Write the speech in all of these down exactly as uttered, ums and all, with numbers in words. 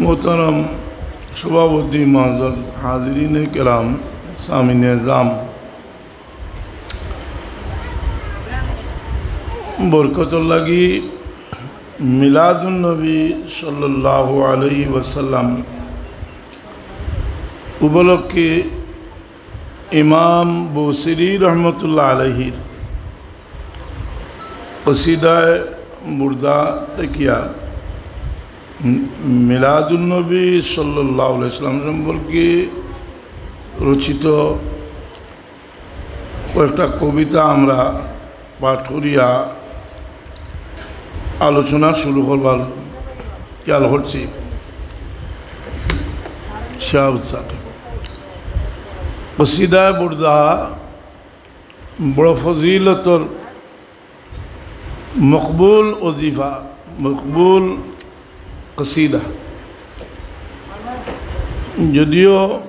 মোহতারাম সভাপতি, মুআজ্জাজ হাজিরিনে কেরাম, সামিনে জাম, বরকতর লাগি মিলাদুন নবী সাল্লাল্লাহু আলাইহি ওয়াসাল্লাম উপলক্ষে ইমাম বুসিরি রহমতুল্লাহ আলাইহির কসিদায়ে বুরদা থাকিয়া মিলাদুন নবী সাল্লাল্লাহু আলাইহি ওয়াসাল্লাম সম্পর্কে রচিত কয়েকটা কবিতা আমরা পাঠ করিয়া আলোচনা শুরু করবার খেয়াল করছি। শাহ উৎসাহ কসিদায়ে বুরদা বড় ফজিলতর মকবুল ওজিফা, মকবুল কসিদা। যদিও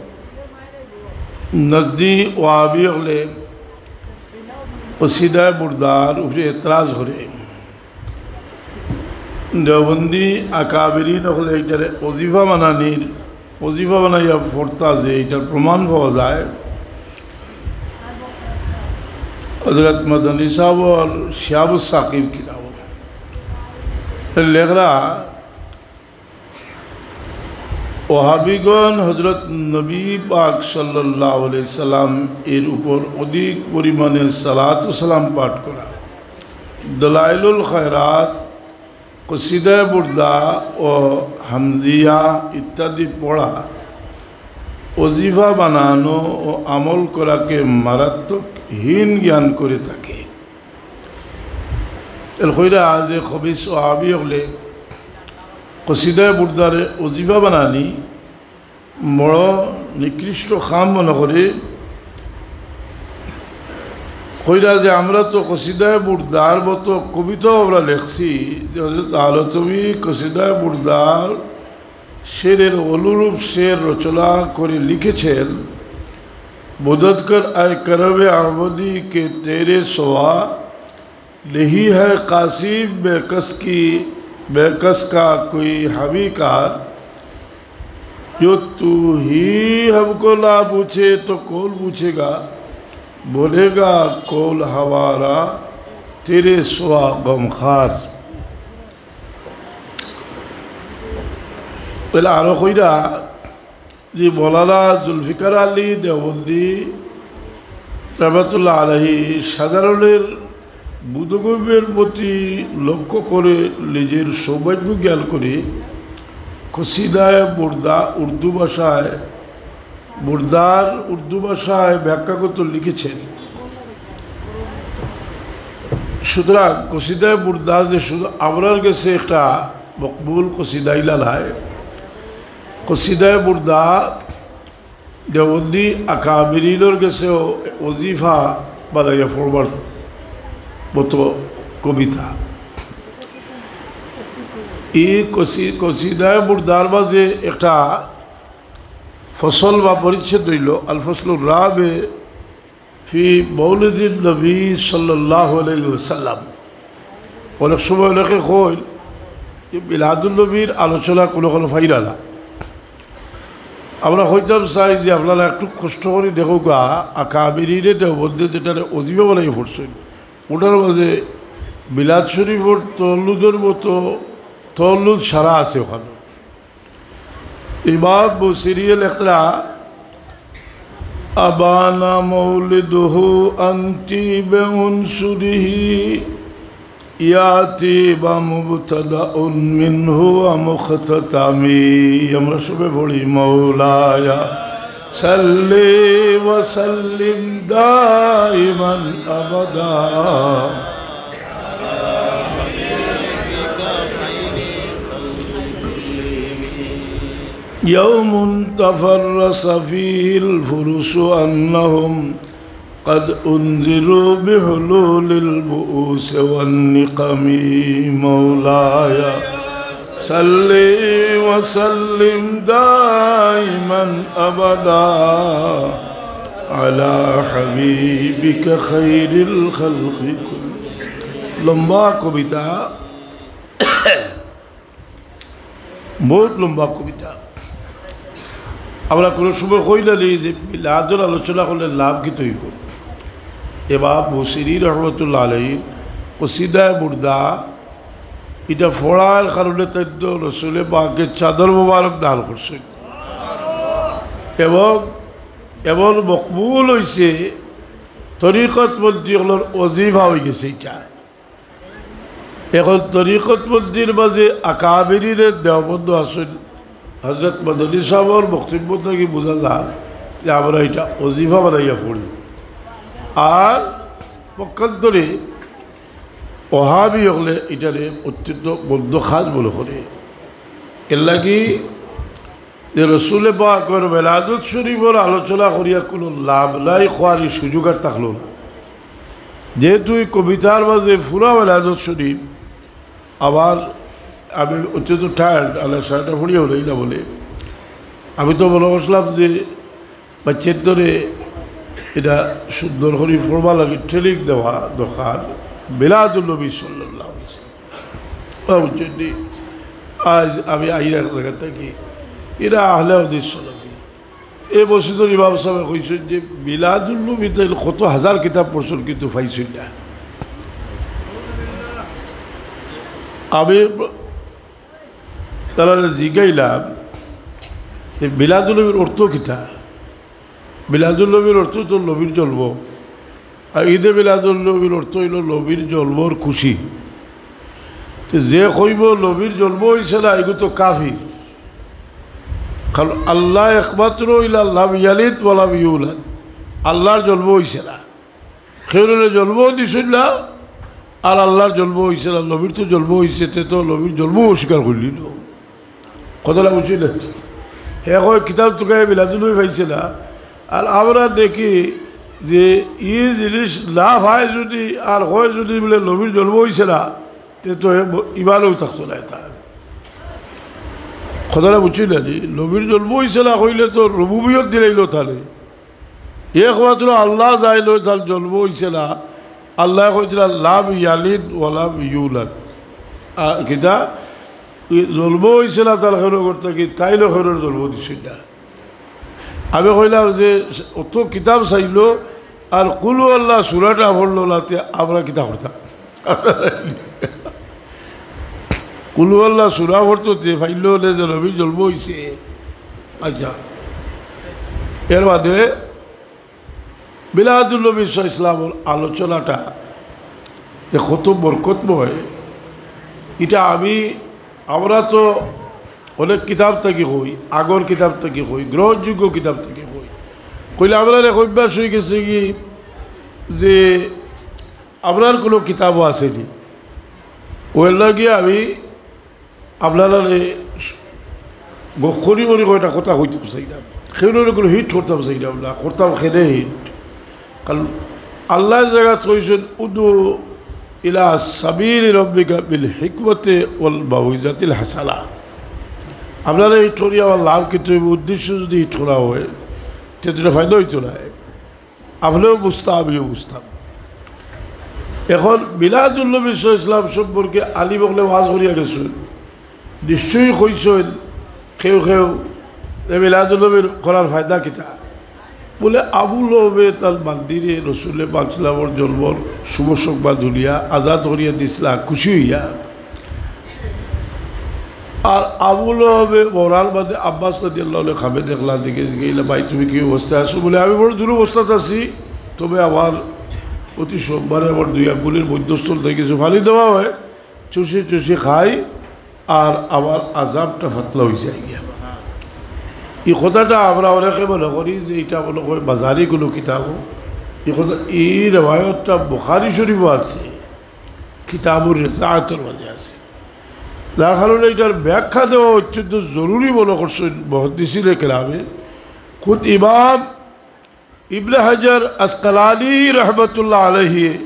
নজদি ওয়াহাবি অকলে কসিদায়ে বুরদার উপরে এতরাজ করে, দেওবন্দি আকাবিরিন অকলে ইটারে ওজিফা বানানির, ওজিফা বানাইয়া ফরতা যে ইটার প্রমাণ পাওয়া যায়, হযরত মাদানী সাহেবর শিহাবুস সাকিব কিতাব লেখরা ওয়াহাবিগণ হযরত নবী পাক সাল্লাল্লাহু আলাইহি সাল্লাম এর উপর অধিক পরিমাণে সালাতু সালাম পাঠ করা, দলাইলুল খায়রাত, কসিদায়ে বুরদা ও হামজিয়া ইত্যাদি পড়া, ওজিফা বানানো ও আমল করাকে মারাত্মক হীন জ্ঞান করে থাকে। এর কইরা যে খবিস ওয়াহাবি অকলে কসিদায়ে বুরদারে ওজিফা বানানি বড় নিকৃষ্ট কাম মনে করে। কইরা যে আমরা তো কসিদায়ে বুরদার মতো কবিতাও আমরা লেখছি, যে হযরত আহলতবি কসিদায়ে বুরদার শেরের অনুরূপ শের রচনা করে লিখেছেন, "मदद कर ऐ करम अहमदी के तेरे सिवा नहीं है कासिब बेकस की, बेकस का कोई हवी कार।" "जो तू ही हमको ना पूछे तो कौन पूछेगा, बोलेगा कौन हमारा तेरे सिवा गमखार।" তাহলে আরো কইরা যে মৌলানা জুলফিকার আলী দেওবন্দি রহমতুল্লাহ আলাইহি সাধারণের বোধগম্যের প্রতি লক্ষ্য করে নিজের সৌভাগ্য জ্ঞান করে কসিদায়ে বুরদা উর্দু ভাষায়, বুরদার উর্দু ভাষায় ব্যাখ্যাগ্রন্থ লিখেছেন। সুতরাং কসিদায়ে বুরদা যে শুধু আমরার গেছে একটা মকবুল কসিদা ইলা নায়, কসিদায়ে বুরদা দেওবন্দি আকাবিরিনর গেছেও ওজিফা বানাইয়া ফরবার মতো কবিতা। এই কসি-, কসিদায়ে বুরদার মাঝে একটা ফসল বা পরিচ্ছেদ অইল, আল ফসলুর রাবে ফি মৌলিদিন নবী সাল্লাল্লাহু আলাইহি ওয়াসাল্লাম। অনেক সময় অনেকে কইল যে মিলাদুন নবীর আলোচনা কোনো কোনো ফাইরা না। আমরা কইতাম চাই যে আপনারা একটু কষ্ট করি দেখউক্কা, আকাবিরিনে দেওবন্দে যেটারে ওজিফা বানাই পড়ছইন, ওটার মাঝে মিলাদ শরীফর তল্লুদর মতো তল্লুদ সারা আছে ওখানে। ইমাম বুসিরিয়ে লেখরা, "أبان مولده عن طيب عنصره، يا طيب مبتدأ منه ومختتم।" আমরা সবে পড়ি, مولاي صل وسلم دائما أبدا يوم تفرس فيه الفرس أنهم قد أنذروا بحلول البؤوس والنقم. مولاي صل وسلم دائما أبدا على حبيبك خير الخلق كلهم. লম্বা কবিতা। বহুত লম্বা কবিতা। আমরা কোনো সময় কই না নি যে মিলাদর আলোচনা করলে লাভ কিতা অইবো? ইমাম বুসিরি রহমতুল্লাহ আলাইহির কসিদায়ে বুর্দা, ইটা পড়ার কারণে তাইন তো রসুলে পাকে চাদর মোবারক দান করছইন। এবং এমন মকবুল অইছে, তরিকতপন্থী অকলর ওজিফা অইগেছে ইটা। এখন তরিকতপন্থীর মাঝে আকাবিরিনে দেওবন্দ আছইন, হজরত মদনী সাবর বক্তব্য থাকি বুঝা যায় যে আমরা ইটা ওজিফা বানাইয়া পড়ি। আর পক্ষান্তরে ওহাবি অকলে ইটারে অত্যন্ত মন্দ কাজ মনে করে। এরলাগি যে রসুলে পাকর বেলাদত শরীফর আলোচনা করিয়া কোনো লাভ নাই, কওয়ার ই সুযোগ আর থাকলো না। যেহেতু ই কবিতার মাঝে পুরা বেলাদত শরীফ, আবার আমি অত্যন্ত টায়ার্ড, আল্লাহ সারাটা পড়িয়াও নেই না বলে, আমি তো মনে করছিলাম যে বাচ্চাইন্তরে ইটা সুন্দর করি পড়বার লাগি ট্রেনিং দেওয়া দরকার। মিলাদুন নবী সাল্লাল্লাহু আলাইহি ওয়াসাল্লাম। বুঝছইন নি? আইজ আমি আইয়ার এক জাগা থাকি, ইরা আহলে হাদিস সালাফি। এই মসজিদর ইমাম সাবে কইছইন যে মিলাদুন নবী তাইন কত হাজার কিতাব পড়ছইন কিন্তু পাইছইন না। আমি তারারে জিগাইলাম যে মিলাদুন নবীর অর্থ কিতা? মিলাদুন নবীর অর্থ তো নবীর জন্ম। আর ঈদে মিলাদুন নবীর অর্থ অইলো নবীর জন্মর খুশি। তো যে কইবো নবীর জন্ম অইছে না, ইগু তো কাফির। কারণ আল্লাহ একমাত্র অইলা লাম ইয়ালিদ ওয়া লাম ইউলাদ, আল্লাহর জন্ম অইছে না। কেউররে জন্ম দিছইন না, আর আল্লাহর জন্ম অইছে না, নবীর তো জন্ম অইছে, তে তো নবীর জন্ম অস্বীকার করিলিলো। কথাটা বুঝছইন না? হে কয় কিতাব তুকাইয়া মিলাদুন নবী পাইছে না, আর আমরা দেখি যে ই জিনিস না পায় যদি আর কয় যদি বলে নবীর জন্ম অইছে না, তে তো হে ব-, ইমানও থাকতো না ইতা। কথাটা বুঝছইন না নি? নবীর জন্ম অইছে না কইলে তো রুবুবিয়ত দিলাইলো তারে। একমাত্র আল্লাহ জাইন অয় তার জন্ম অইছে না। আল্লায় কইছইন লাম ইয়ালিদ ওয়া লাম ইউলাদ। আ, কিতা? ই জন্ম অইছে না তার কেউরর ঘর থাকি, তাইনও কেউরর জন্ম দিছইন না। আমি কইলাম যে অত কিতাব চাইলো আর কুলু আল্লাহ সুরাটা পড়লো না, তে আমরা কিতা করতাম? কুলু আল্লাহ সুরা পড়তো তে পাইলো নে যে নবীর জন্ম অইছে। আচ্ছা, এর বাদে মিলাদুন নবী সাল্লাল্লাহু আলাইহি ওয়াসাল্লামর আলোচনাটা যে কত বরকতময়, ইটা আমি, আমরা তো অনেক কিতাব থাকি কই, আগর কিতাব থাকি কই, গ্রহণযোগ্য কিতাব থাকি কই। কইলে আমরার এক অভ্যাস অইগেছে কি যে আমরার কোনো কিতাবও আছে নি। অউ এরলাগি আমি আপনারারে গ-, করি করি কয়টা কথা কইতাম চাইরাম। কেউররে কোনো হিট করতাম চাইরাম না, করতাম কেনে হিট। কারণ আল্লায় জাগাত কইছইন, "উদউ ইলা সাবিলি রাব্বিকা বিল হিকমতি ওয়াল মাউইজাতিল হাসানা।" আপনারা হিট করি আমার লাভ কিতা অইবো? উদ্দেশ্য যদি হিট করা অয়, তে তো ইটা ফায়দা অইতো নায়। আপনেও বুঝতা, আমিও বুঝতাম। এখন মিলাদুন নবী সাল্লাল্লাহু আলাইহি ওয়াসাল্লাম সম্পর্কে আলিম অকলে ওয়াজ করিয়া গেছইন, নিশ্চয়ই কইছইন কেউ কেউ যে মিলাদুন নবীর করার ফায়দা কিতা? বলে, আবু লহবে তার বান্দিরে রসুলে পাক সাল্লাল্লাহু আলাইহি ওয়াসাল্লামর জন্মর শুভ সংবাদ হুনিয়া আজাদ করিয়া দিছলা খুশি অইয়া। আর আবু লহবে মরার বাদে আব্বাস রাদিয়াল্লাহু আনহু খাবে দেখলা, দেখে জিগাইলা, "ভাই, তুমি কি অবস্থায় আছো?" বলে, "আমি বড় দুরবস্থাত আছি, তবে আমার অতি সম্মানে আমার দুই আঙ্গুলের মধ্যস্থল থাকি কিছু পানি দেওয়া অয়, চুষি চুষি খাই, আর আমার আজাবটা ফাতলা অইযায় গিয়া।" ই কথাটা আমরা অনেকে মনে করি যে ইটা মনে অয় বাজারি কোনো কিতাবো। ই কথা, ই রেওয়ায়তটা বুখারী শরীফো আছে, কিতাবুর রেজাআতর মাঝে আছে। যার কারণে ইটার ব্যাখ্যা দেওয়া অত্যন্ত জরুরি মনে করছইন মুহাদ্দিসিনে কেরামে। খুদ ইমাম ইবনে হাজার আসকালানী রহমতুল্লাহ আলাইহি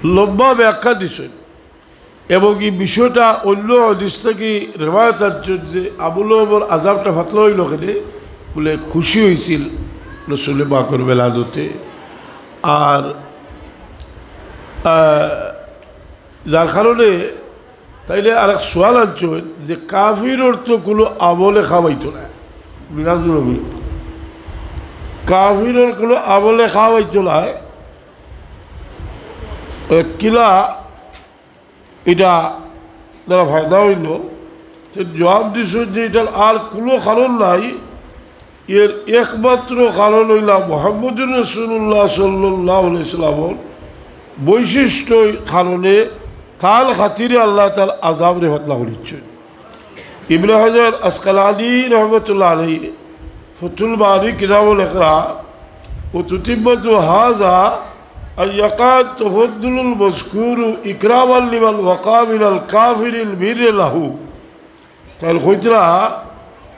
লম্বা ব্যাখ্যা দিছইন এবং ই বিষয়টা অন্য হাদিস থাকি রেওয়ায়ত আনছইন যে আবু লহবর আজাবটা ফাতলা অইলো কেনে, বলে খুশি অইছিল রসুলে পাকর বেলাদতে। আর, আহ, যার কারণে তাইলে আরেক সওয়াল আনছইন যে কাফিরর তো কুনু আমলে খাওয়াইতো না, মিলাদুন নবী, কাফিরর কুনু আমলে খাওয়াইতো না। এ, কিলা ইটা তারা ফায়দা অইলো? তে জবাব দিছইন যে ইটার আর কুনু কারণ নাই, এর একমাত্র কারণ অইলা মুহাম্মদুর রাসূলুল্লাহ সাল্লাল্লাহু আলাইহি ওয়াসাল্লামর বৈশিষ্ট্য কারণে তান খাতিরে আল্লাহ তাআলা আযাবরে ফাতলা করিছইন। ইবনে হাজার আসকালানী রহমতুল্লাহ আলাইহি ফতুল বারী কিতাবো লেখরা, "ওয়া তুতিম্মাতু হাযা আন ইয়াকা তাফাদ্দুলুল মাযকুরু ইকরামান লিমান ওয়াকা মিনাল কাফিরিল বিররি লাহু।" তাইন কইতরা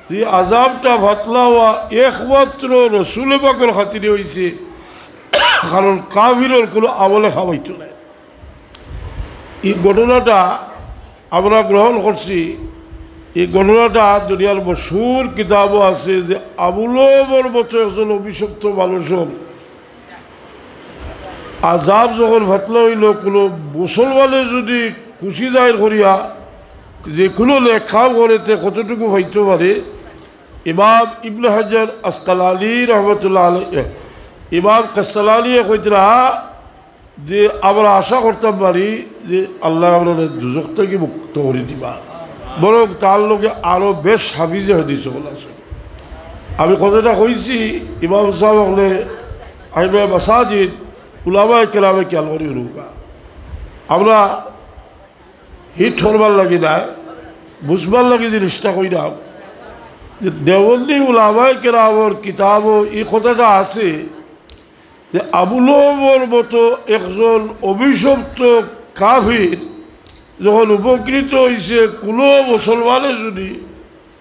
যে আযাবটা ফাতলা অওয়া একমাত্র রসুলে পাকর খাতিরে অইছে, কারণ কাফিরর কুনু আমলে খাওয়াইতো নায়। ই ঘটনাটা আমরা গ্রহণ করছি। ই ঘটনাটা দুনিয়ার মশহুর কিতাবো আছে যে আবু লহবর মতো একজন অভিশপ্ত মানুষর আযাব যখন ফাতলা অইলো, কুনু মুসলমানে যুদি খুশি জাহির করিয়া যে কুনু নেক কাম করে, তে কতটুকু পাইতো পারে? ইমাম ইবনে হাজার আসকালানী রহমতুল্লাহ আলাইহি, ইমাম কাস্তালানীয়ে কইতরা যে আমরা আশা করতাম পারি যে আল্লায় আমরারে দুজখ থাকি মুক্ত করি দিবা, বরং তার লগে আরো বেশ হাফিজে হাদিস অকল আছে। আমি কথাটা কইছি, ইমাম সাব অকলে, আইম্মায়ে মাসাজিদ, উলামায়ে কেরামে খিয়াল করি হুনউক্কা। আমরা হিট করবার লাগি নায়, বুঝবার লাগি জিনিসটা কইরাম যে দেওবন্দি উলামায়ে কেরামর কিতাবো ই কথাটা আছে যে আবু লহবর মতো একজন অভিশপ্ত কাফির যখন উপকৃত অইছে, কুনু মুসলমানে যুদি,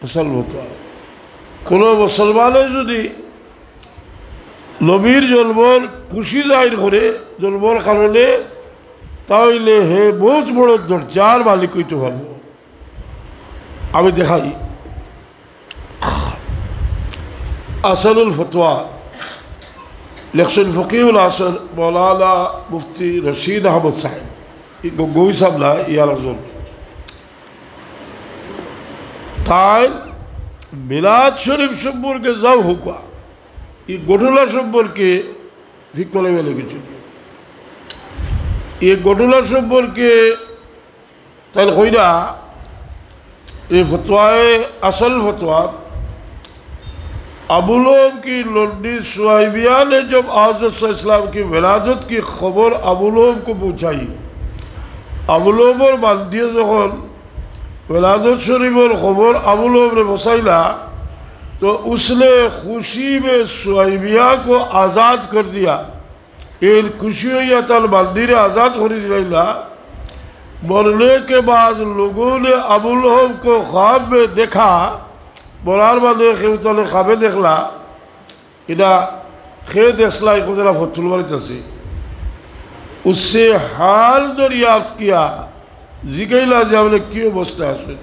আসল মতো, কুনু মুসলমানে যুদি নবীর জন্মর খুশি জাহির করে, জন্মর কারণে, তাইলে হে বউত বড় দরজার মালিক অইতো পারবো। আমি দেখাই, আহসানুল ফতোয়া, লেখছইন ফকিহুল আসর মৌলানা মুফতি রশিদ আহমদ সাহেব। ই গ-, গগৈ সাব না, ইয়ার একজন। তাইন মিলাদ শরীফ সম্পর্কে যাও হউক্কা, ই ঘটনা সম্পর্কে ফিকফালাই লেখছইন। ই ঘটনা সম্পর্কে তাইন কইরা, ই ফতোয়ায়ে, আসল ফতোয়া, আবু লহব কি লন্ডি সুয়াইবিয়া নে জব আ হজরত সাল্লাল্লাহু আলাইহি ওয়াসাল্লাম কি বেলাদত কি খবর আবু লহব কো পৌঁছাই। আবু লহবর বান্দিয়ে যখন বেলাদত শরীফর খবর আবু লহবরে পৌঁছাইলা, তো উসনে খুশি মে সুয়াইবিয়া কো আজাদ কর দিয়া। এর খুশি অইয়া তার বান্দিরে আজাদ করি দিলাইলা। মরনে কে বাদ লোগো নে আবু লহব কো খ্বাব মে দেখা, মরার বাদে কেউ তারে খ্বাবে দেখলা। ইটা কে দেখছলা, ই কথাটা ফতুল বারীত আছে। উসসে হাল দরিয়াফত কিয়া, জিকাইলা যে আপনে কি অবস্থা আছে?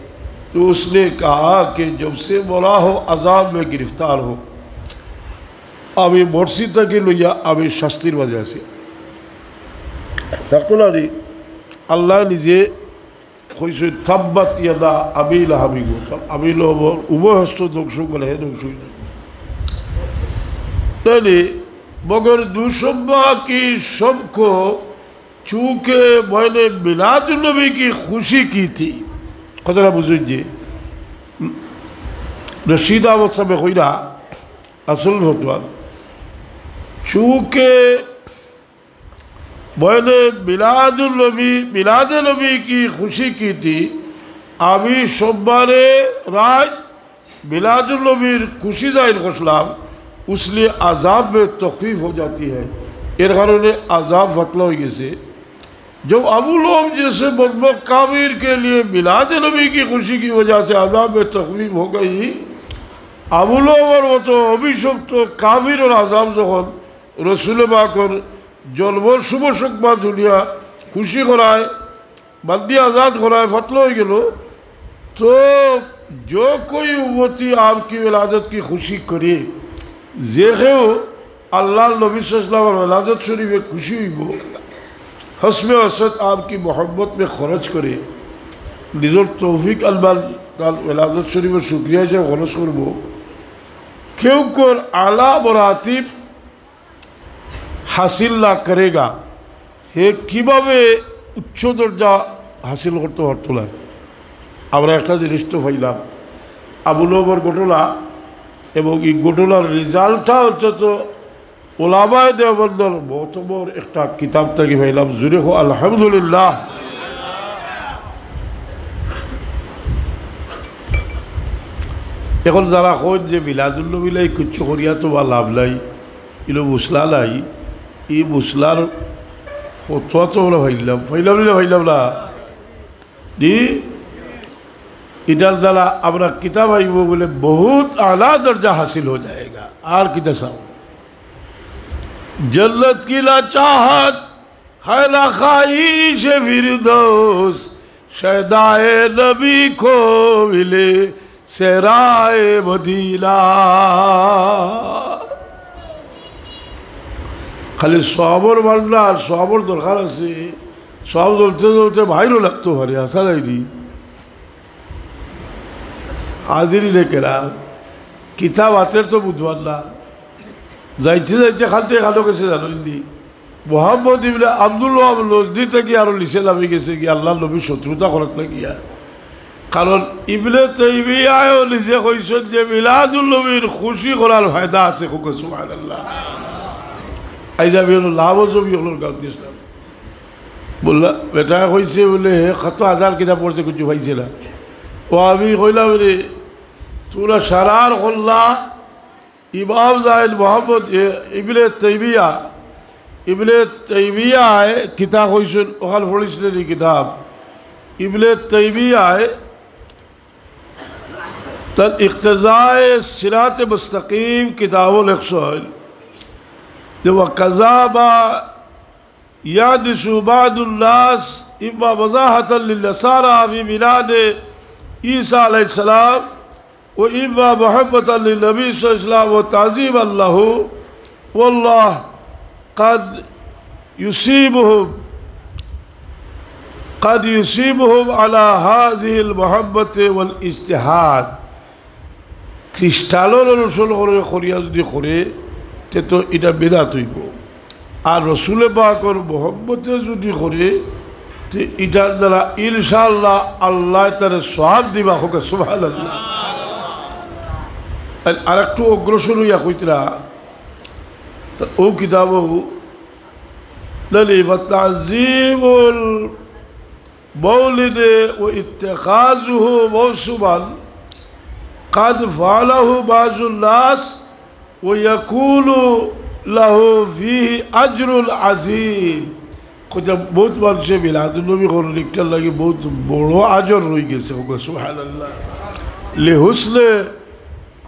তো উসনে কাহা কে জব সে মরা হো আজাব মে গিরফতার হো। আমি মরছি থাকি লইয়া আমি শাস্তির মাঝে আছি। থাকতো না নি? আল্লায় নিজে কইছইন, "তাব্বাত ইয়াদা আবি লাহাবিন ওয়া তাব।" আবি লহবর উভয় হস্ত ধ্বংস করে, হে ধ্বংস অইল। তাইলে, "মগর দুশম্মা কি শব কো চুকে ময়নে মিলাদুন নবী কি খুশি কি থি।" কথাটা বুঝইন যে, রশিদ আহমদ সাহেবে কইরা, আসল ফতোয়া, চুকে ময়নে মিলাদুন নবী, মিলাদে নবী কি খুশি কি থি, আমি সোমবারে রাইত মিলাদুন নবীর খুশি জাহির করছিলাম, উসলিয়ে আজাব মে তখফিফ হো জাতি হ্যায়, এর কারণে আজাব ফাতলা অই গেছে। জব আবু লহব জেসে বদবখত কাফির কে লিয়ে মিলাদে নবী কি খুশি কি ওয়াজা সে আজাব মে তখফিফ হো গয়ি, আবু লহবর মতো অভিশপ্ত কাফিরর আজাব যখন রসুলে পাকর জন্মর শুভ সংবাদ হুনিয়া খুশি করায়, বান্দি আজাদ করায় ফাতলা অই গেল। তো জো কোই উম্মতি আপকি উলাদত কি খুশি করে, যে কেউ আল্লাহর নবী সাল্লাল্লাহু আলাইহি ওয়াসাল্লামর উলাদত শরীফে খুশি অইব, হসমে ওসত আপকি মোহাম্মত মে খরচ করে, নিজর তৌফিক আনবার তার ওলাদত শরীফর শুকরিয়া হিসাবে খরচ করব। কেউ কর আলা মরাতিব হাসিল না করেগা, হে কিভাবে উচ্চ দরজা হাসিল করতে পারতো না? আমরা একটা জিনিস তো পাইলাম, আবু লহবর ঘটনা, এবং এই ঘটনার রেজাল্টটা অন্তত ওলামায়ে দেওবন্দর মতবর একটা কিতাব থাকি পাইলাম। জুরে কও আলহামদুলিল্লাহ। এখন যারা কইন যে মিলাদুন্নবী লাই কিচ্ছু করিয়া তো বা লাভ নাই, ইলো মুসলা নাই, এই মুসলার ফতোয়া তো আমরা পাইলাম, পাইলাম না, পাইলাম না? জি, এটার দ্বারা আমরা কিতাব আইব বলে বহুত আলা দরজা হাসিল হয়ে যায়গা। আর কিতা চাও? জন্নত কি না চাহত, হায় না খাইশে ফিরদৌস, শয়দায়ে নবী কো মিলে সেরায়ে মদিনা। খালি সওয়াবর ভান্ডার, সওয়াবর দরকার আছে। সওয়াব জ্বলতে জ্বলতে বাইরও লাগতো পারে, আশা যায়নি। হাজিরিনে কেরাম, কিতাব আতের তো বুঝবার না। যাইতে যাইতে খানতে খানো গেছে জানইননি। মোহাম্মদ ইবনে আব্দুল ওয়াহাব নজদি থাকি আরো নিচে নামি গেছে গিয়া আল্লাহর নবীর শত্রুতা করাত লাগিয়া। কারণ ইবনে তাইমিয়ায়ও নিজে কইছইন যে মিলাদুন নবীর খুশি করার ফায়দা আছে, কও সুবহানাল্লাহ। আইজ আমি অনো লাওয়াজবি অকলর গাউত গেছলাম। বললা, বেটায় কইছে বলে, হে কত হাজার কিতাব পড়ছে, কিচ্ছু পাইছে না। ও আমি কইলাম রে, তুমরা সারার কল্লা ইমাম জাইদ মোহাম্মদ এ-, ইবনে তাইমিয়া, ইবনে তাইমিয়ায় কিতা কইছইন, অখান পড়ছিলায়নি কিতাব। ইবনে তাইমিয়ায় তার ইক্তেদায়ে সিরাতে মুস্তাকিম কিতাবো লেখছইন যে, ওয়া কাযা মা ইয়াহদিসু বাদুন নাস ইম্মা মুজাহাতান লিন নাসারা ফি মিলাদে ঈসা আলাইহিস সালাম ওয়া ইম্মা মুহাব্বাতান লিন নবী সাল্লাল্লাহু আলাইহি ওয়াসাল্লাম ওয়া তাযীমান লাহু, ওয়াল্লাহ কাদ ইউসিবুহুম, কাদ ইউসিবুহুম আলা হাযিহিল মুহাব্বাতি ওয়াল ইজতিহাদ। খ্রিস্টানর অনুসরণ করে করিয়া যদি করে, তে তো ইটা বেদাত অইব। আর রসুলে পাকর মহব্বতে যদি করে, তে ইটার দ্বারা ইনশাআল্লাহ আল্লায় তারে সওয়াব দিবা, কও সুবহানাল্লাহ। আর, আর একটু অগ্রসর অইয়া কইতরা, তা ও কিতাবো, নানি, ফাতাজিমুল মাউলিদে ওয়া ইত্তেখাযুহু মাওসিমান কাদ ফাআলাহু বাযুন নাস ওয়া ইয়াকুনু লাহু ফীহি আজরুন আযীম। কইতা, বউত মানষে মিলাদুন নবী করইন, ইটার লাগি বউত বড় আজর রইগেছে। কও সুবহানাল্লাহ। লিহুসনে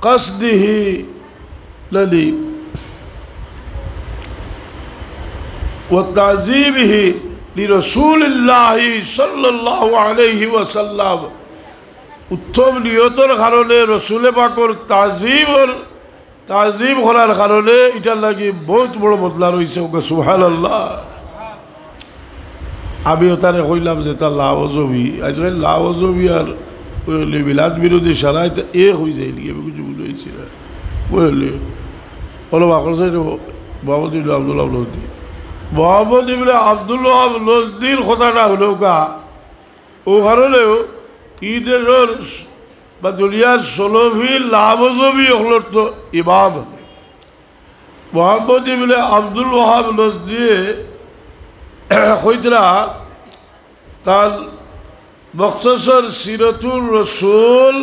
কাসদিহি, নানি, ওয়া তাযীমিহি লিরাসূলিল্লাহি সাল্লাল্লাহু আলাইহি ওয়াসাল্লাম। উত্তম নিয়তর কারণে রসুলে পাকর তাজিমর, তাজিম করার কারণে ইটার লাগি বউত বড় বদলা রইছে। কও সুবহানাল্লাহ। আমি অতারে কইলাম যে তা লাওয়াজবি, আজকাল লাওয়াজবি আর ওই মিলাদ বিরোধী সারাই তা এক অইযায়নি, আমি কিছু বুঝাইছি না। বুঝলে? বলো, বাকর সাইডে মোহাম্মদ ইবনে আব্দুল ওয়াহাব নজদি। মোহাম্মদ ইবনে আব্দুল ওয়াহাব নজদির কথাটা অইলো গিয়া, ও কারণেও ই দেশর বা দুনিয়ার সলফি লাওয়াজবি অকলর তো ইমাম। মোহাম্মদ ইবনে আব্দুল ওয়াহাব নজদিয়ে কইতরা তার মুখতসর সিরাতুর রসুল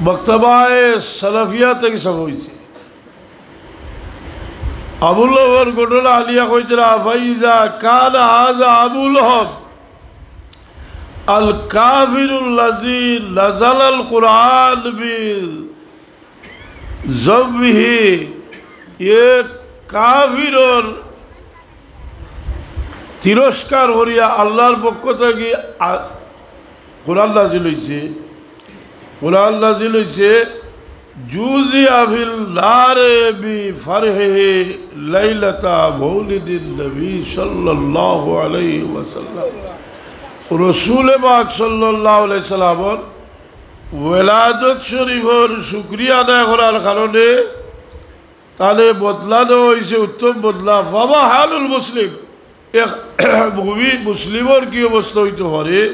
মক্তবায়ে সালাফিয়া থাকি ছাপা অইছে। আবু লহবর ঘটনা আনিয়া কইতরা, ফাইজা কানা হাযা আবু লহব আল কাফিরুল্লাযী নাযালাল কুরআন বি যামমিহি, এ কাফিরর তিরস্কার করিয়া আল্লাহর পক্ষ থাকি আ-, কোরআন নাজিল অইছে। কোরআন নাজিল অইছে, জুযিয়া ফিন নারি বি ফারহিহি লাইলাতা মাউলিদিন নবী সাল্লাল্লাহু আলাইহি ওয়াসাল্লাম। রসুলে পাক সাল্লাল্লাহু আলাইহি সাল্লামর ওয়েলাদত শরীফর শুকরিয়া আদায় করার কারণে তারে বদলা দেওয়া অইছে উত্তম বদলা। ফামা হালুল মুসলিম, এক মুমিন মুসলিমর কি অবস্থা অইতে পারে?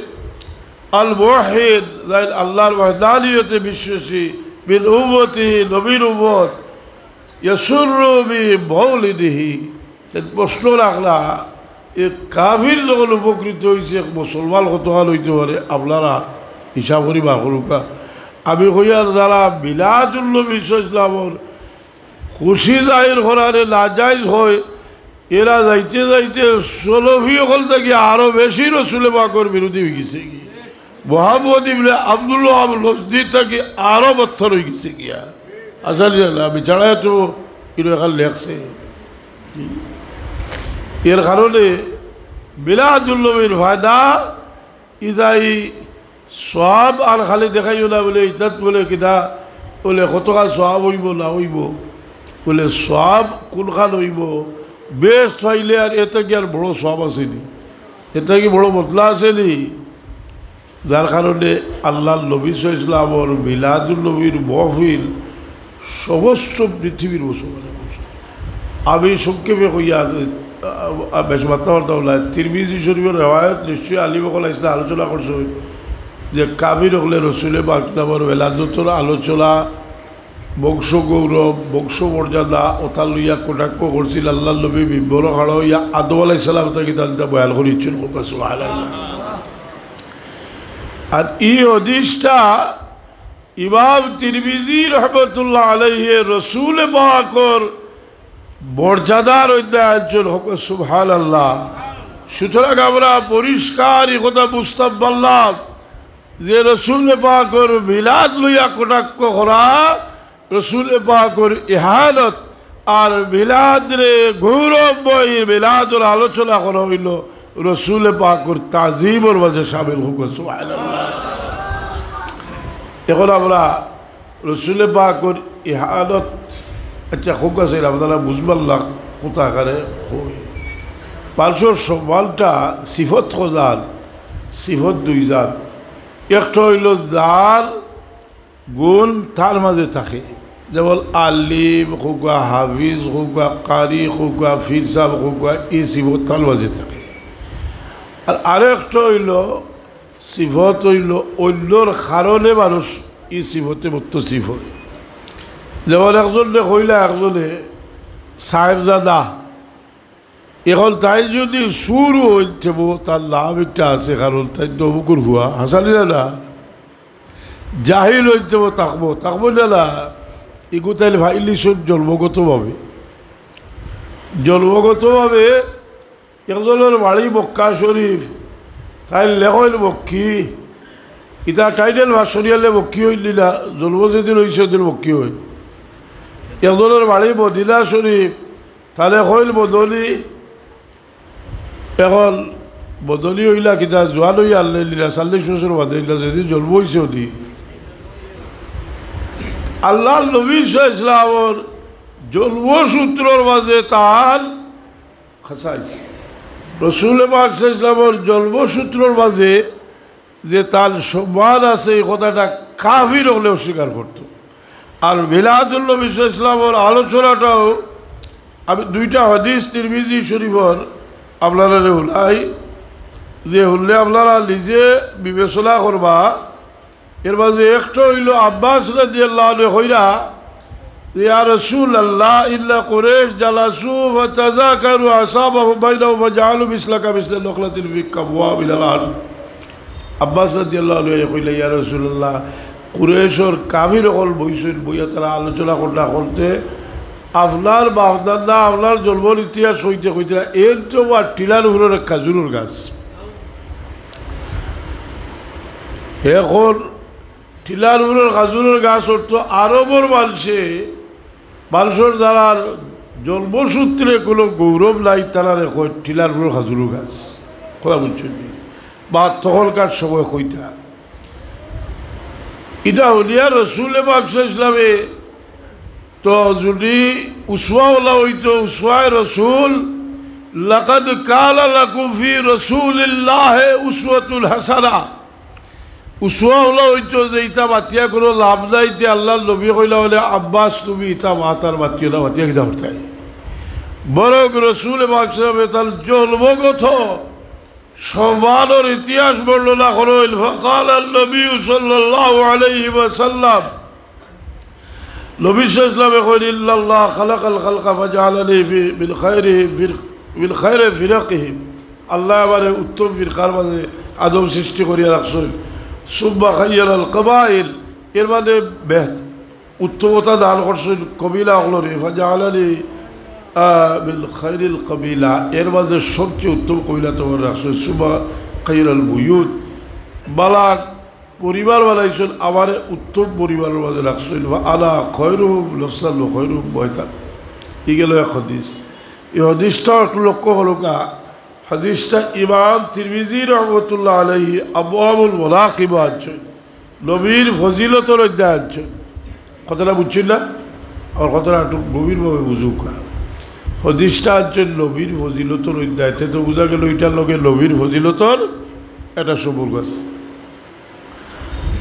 আল মুওয়াহহিদ, যাইন আল্লাহর ওয়াহদানিয়তে বিশ্বাসী, মিন উম্মতিহি, নবীর উম্মত, ইয়াসুররু বি মাউলিদিহি। তে প্রশ্ন রাখলা, এক কাফির যখন উপকৃত অইছে, এক মুসলমান কতখান অইতে পারে? আপনারা হিসাব করি বার করুক্কা। আমি কইয়ার, যারা মিলাদুন নবী সাল্লাল্লাহু আলাইহি ওয়াসাল্লামর খুশি জাহির করারে নাজাইজ কয়, এরা যাইতে যাইতে সলফি অকল থাকি আরো বেশি রসুলে পাকর বিরোধী অইগেছে গি। মোহাম্মদ ইবনে আব্দুল ওয়াহাব নজদি থাকি আরো বদতর অইগেছে গিয়া। আসলে না, আমি ছাড়া তো ইনো এখান লেখছে। এর কারণে মিলাদুন নবীর ফায়দা ইজাই সওয়াব আর খালি দেখাইও না বুলে, ইতাত বুলে কিতা, বুলে কতখান সওয়াব অইবো না অইবো, বুলে সওয়াব কুনখান অইবো, বেহেস্ত পাইলে আর এর থাকি আর বড় সওয়াব আছে নি? এর থাকি বড় বদলা আছে নি? যার কারণে আল্লাহর নবী সাল্লাল্লাহু আলাইহি ওয়াসাল্লামর মিলাদুন নবীর মহফিল সমস্ত পৃথিবীর মুসলমানে করছে। আমি সংক্ষেপে কইয়া, আ, আ, বেশ মাথা মারতাম না। তিরমিজি শরীফর রেওয়ায়ত নিশ্চয়ই আলিম অকল আইসলে আলোচনা করছে যে কাফির অকলে রসুলে পাক সাল্লাল্লাহু আলাইহি ওয়াসাল্লামর ওয়েলাদতর আলোচনা, বংশ গৌরব, বংশ মর্যাদা, ওটা লইয়া কটাক্ষ করছিল। আল্লাহর নবী মিম্বরো খাড়া অইয়া আদম আলাইহিস সালাম থাকি তান তা বয়ান করিচ্ছেন। কউক্কা সুবহানাল্লাহ। আর ই হাদিসটা ইমাম তিরমিজি রহমতুল্লাহ আলাইহি রসুলে পাকর মর্যাদার অধ্যায় আনছইন, কউক্কা সুবহানাল্লাহ। সুতরাং আমরা পরিষ্কার ই কথা বুঝতাম পারলাম যে রসুলে পাকর মিলাদ লইয়া কটাক্ষ করা, রসুলে পাকর ইহানত, আর মিলাদরে গৌরবময় মিলাদর আলোচনা করা অইলো রসুলে পাকর তাজিমর মাঝে শামিল। কউক্কা সুবহানাল্লাহ। এখন আমরা রসুলে পাকর ইহানত, আচ্ছা, কউক্কা চাইন আপনারা বুঝবার লাগ, কথা এখানে কই। মানুষর সম্মানটা সিফত কয়জান, সিফত দুইজান। একটা অইলো যার গুণ তার মাঝে থাকে, যেমন আলিম কউক্কা, হাফিজ কউক্কা, কারি কউক্কা, পীর সাব কউক্কা, ই সিফত তার মাঝে থাকে। আর আরেকটা অইলো সিফত অইলো অইন্যর কারণে মানুষ ই সিফতে মুত্তসিফ অয়। যেমন একজনরে কইলা একজনে সাহেবজাদা, এখন তাইন যদি চুরও অইন তেবো তার লাভ একটা আছে, কারণ তাইন তো অমুকর পুয়া, হাছা নি না? জাহিল অইন তেবো থাকবো, থাকবো না না? ইগু তাইন পাইলিছইন জন্মগতভাবে, জন্মগতভাবে একজনর বাড়ি মক্কা শরীফ, তাইন লেখইন মক্কি। ইতা টাইটেল পাস করিয়ালে মক্কি অইন নি না, জন্ম যেদিন অইছে ওদিন মক্কি অইন। একজনর বাড়ি মদিনা শরীফ, তারে কইন মদনী। এখন মদনী অইলা কিতা, জোয়ান অইয়া আনলে নি না, চল্লিশ বছর বাদে নি না, যেদিন জন্ম অইছে ওদিন। আল্লাহর নবী সাল্লাল্লাহু আলাইহি ওয়াসাল্লামর জন্মসূত্রর মাঝে তার খাছাইছে। রসুলে পাক সাল্লাল্লাহু আলাইহি ওয়াসাল্লামর জন্মসূত্রর মাঝে যে তার সম্মান আছে, এই কথাটা কাফির অকলে অস্বীকার করতো। আর মিলাদুন নবী সাল্লাল্লাহু আলাইহি ওয়াসাল্লামর আলোচনাটাও আমি দুইটা হাদিস তিরমিজি শরীফর আপনারারে হুনাই, যে হুনলে আপনারা নিজে বিবেচনা করবা। এর মাঝে একটা অইলো আব্বাস রাদিয়াল্লাহু আনহু কইরা, ইয়া রাসূলুল্লাহ, ইন্না কুরাইশ জালাসু ফাতাযাকারু আসাবাহুম বাইনাহুম ফাজাআলু মিসলাকা মিসলা নাখলাতিন ফি কাবওয়া মিনাল আরদ। আব্বাস রাদিয়াল্লাহু আনহু কইলা, ইয়া রাসূলুল্লাহ, কুরাইশর কাফির অকল বইছইন, বইয়া তারা আলোচনা করতা করতে আপনার বাপ-দাদা, আপনার জন্মর ইতিহাস কইতে কইতে এর তো আর টিলার উপরে খাজুরর গাছ। এখন টিলার উপরে খাজুরর গাছ অর্থ আরবর মানষে, মানষর যারার জন্মসূত্রে কোনো গৌরব নাই, তারারে কয় টিলার উপরে খাজুরর গাছ। কথা বুঝছইন নি? বা তখনকার সময় কইতা। ইটা হুনিয়া রসুলে পাক সাল্লাল্লাহু আলাইহি ওয়াসাল্লামে তো যদি উসওয়াওয়ালা অইতো, উসওয়ায়ে রসুল, লাকাদ কানা লাকুম ফি রাসূলিল্লাহি উসওয়াতুন হাসানাহ। উসওয়া অলা অইতো যে ইতা মাতিয়া কুনু লাভ নাই, তে আল্লার নবী কইলা অইলে, "আব্বাস, তুমি ইতা মাত আর মাতিও না, মাতিয়া কিতা করতায়?" বরং রসুল পাক সাল্লাল্লাহু আলাইহি ওয়াসাল্লামে তান জন্মগত সম্মানর ইতিহাস বর্ণনা করইন। ফাকালান নবী সাল্লাল্লাহু আলাইহি ওয়াসাল্লাম, নবী সাল্লাল্লাহু আলাইহি ওয়াসাল্লামে কইন, "ইন্নাল্লাহা খালাকাল খালকা ফাজাআলানি ফি, মিন খায়রিহিম ফির, মিন খায়রি ফিরাকিহিম।" আল্লায় আমারে উত্তম ফিরকার মাঝে আদম সৃষ্টি করিয়া রাখছইন। সুম্মা খায়য়ারাল কাবাইল, এর মাঝে বেহ-, উত্তমতা দান করছইন কবিলা অকলরে। ফাজাআলানি, আহ, মিন খায়রিল কাবিলা, এর মাঝে সবচেয়ে উত্তম কবিলা তুমার রাখছইন। সুম্মা খায়রাল বুয়ুত, বালা পরিবার বানাইছইন, আমারে উত্তম পরিবারর মাঝে রাখছইন। ওয়া আনা খায়রুহুম নাফসান ওয়া খায়রুহুম বাইতান। ই গেল এক হাদিস। ই হাদিসটাও একটু লক্ষ্য করউক্কা। হাদিসটা ইমাম তিরমিজি রহমতুল্লাহ আলাইহি আবওয়াবুল মানাকিব আনছইন, নবীর ফজিলতর অধ্যায় আনছইন। কথাটা বুঝছইন না? আর কথাটা একটু গভীরভাবে বুঝউক্কা। হাদিসটা আনছইন নবীর ফজিলতর অধ্যায়, তে তো বুঝা গেল ইটার লগে নবীর ফজিলতর একটা সম্পর্ক আছে।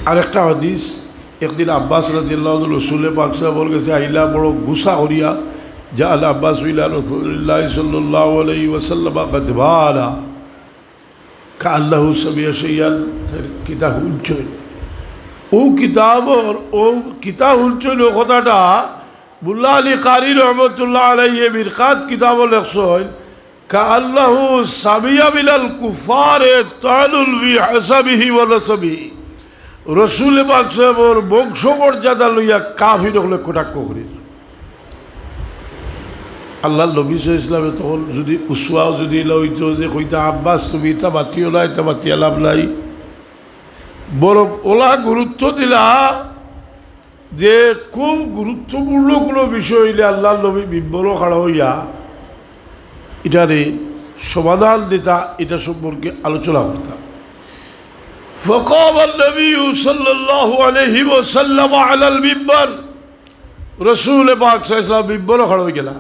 আর একটা হাদিস, একদিন আব্বাস রাদিয়াল্লাহু আনহু রসুলে পাক সাল্লাল্লাহু আলাইহি ওয়াসাল্লামর গেছে আইলা বড় গুসা করিয়া, জাআল আব্বাস ইলা রাসূলিল্লাহি সাল্লাল্লাহু আলাইহি ওয়াসাল্লাম গাদবানা, কাআন্নাহু সামিআ শাইআন, তাইন কিতা হুনছইন। অউ কিতাবর, অউ কিতা হুনছইন, অউ কথাটা মুল্লা আলী কারি রহমতুল্লাহ আলাইহি মিরকাত কিতাবো লেখছইন, কাআন্নাহু সামিআ মিনাল কুফফারে তানুন ফি হাসাবিহি ওয়া নাসাবিহি। রসুল পাক সাহেবর বংশ মর্যাদা লইয়া কাফির অকলে কটাক্ষ করির। আল্লার নবী সাল্লাল্লাহু আলাইহি ওয়াসাল্লামে তখন যুদি উসওয়া যুদি ইলা অইতো যে কইতা, "আব্বাস, তুমি ইতা মাতিও না, ইতা মাতিয়া লাভ নাই", বরং অলা গুরুত্ব দিলা যে খুব গুরুত্বপূর্ণ কুনু বিষয় অইলে আল্লার নবী মিম্বরো খাড়া অইয়া ইটারে সমাধান দিতা, ইটা সম্পর্কে আলোচনা করতা। ফাকামান নবী সাল্লাল্লাহু আলাইহি ওয়াসাল্লাম আলাল মিম্বর। রসুল পাক সাল্লাল্লাহু আলাইহি ওয়াসাল্লাম মিম্বরো খাড়া অইগেলা।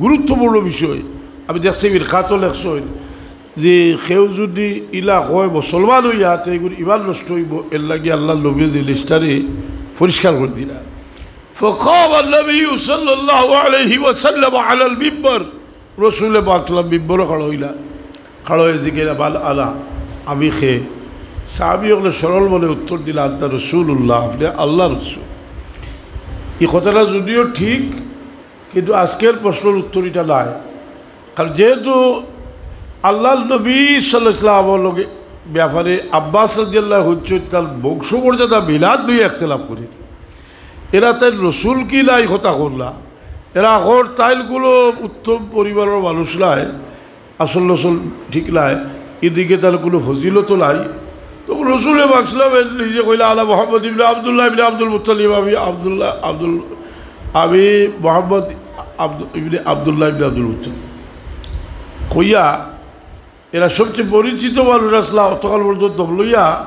গুরুত্বপূর্ণ বিষয়। আমি দেখছি মিরকাতো লেখছইন যে কেউ যুদি ইলা কয় মুসলমান অইয়া, তে ইগুর ইমান নষ্ট অইবো, এরলাগি আল্লার নবীয়ে জিনিসটারে পরিষ্কার করি দিলা। ফাকামান নবী সাল্লাল্লাহু আলাইহি ওয়াসাল্লাম আলাল মিম্বর। রসুলে পাক সাল্লাল্লাহু আলাইহি ওয়াসাল্লাম মিম্বরো খাড়া অইলা। খাড়া অইয়া জিকাইলা, "মান আনা?" আমি কে? সাহাবী অকলে সরল মনে উত্তর দিলা, "আনতা রাসূলুল্লাহ, আপনে আল্লার রসুল।" ই কথাটা যুদিও ঠিক, কিন্তু আজকের প্রশ্নর উত্তর ইটা নায়। কারণ যেহেতু আল্লার নবী সাল্লাল্লাহু আলাইহি ওয়াসাল্লামর লগে ব্যাপারে আব্বাস রাদিয়াল্লাহু আনহু তান বংশমর্যাদা মিলাদ লইয়া ইখতিলাফ করির, এরা তাইন রসুল কি নায় কথা কইলা, এরা কর তাইন কুনু উত্তম পরিবারর মানুষ নায়, আসল নসল ঠিক নায়, ইদিকে তার কুনু ফজিলতও নাই। তো রসুলে পাক সাল্লাল্লাহু আলাইহি ওয়াসাল্লাম নিজে কইলা, "আনা মুহাম্মদ ইবনে আব্দুল্লাহ ইবনে আব্দুল মুত্তালিব, আমি আব্দুল্লাহ, আব্দুল, আমি মোহাম্মদ আব্দু-, ইবনে আব্দুল্লাহ ইবনে আব্দুল মুত্তালিব।" কইয়া এরা সবচেয়ে পরিচিত মানুষ আছলা, অতকাল পর্যন্ত দম লইয়া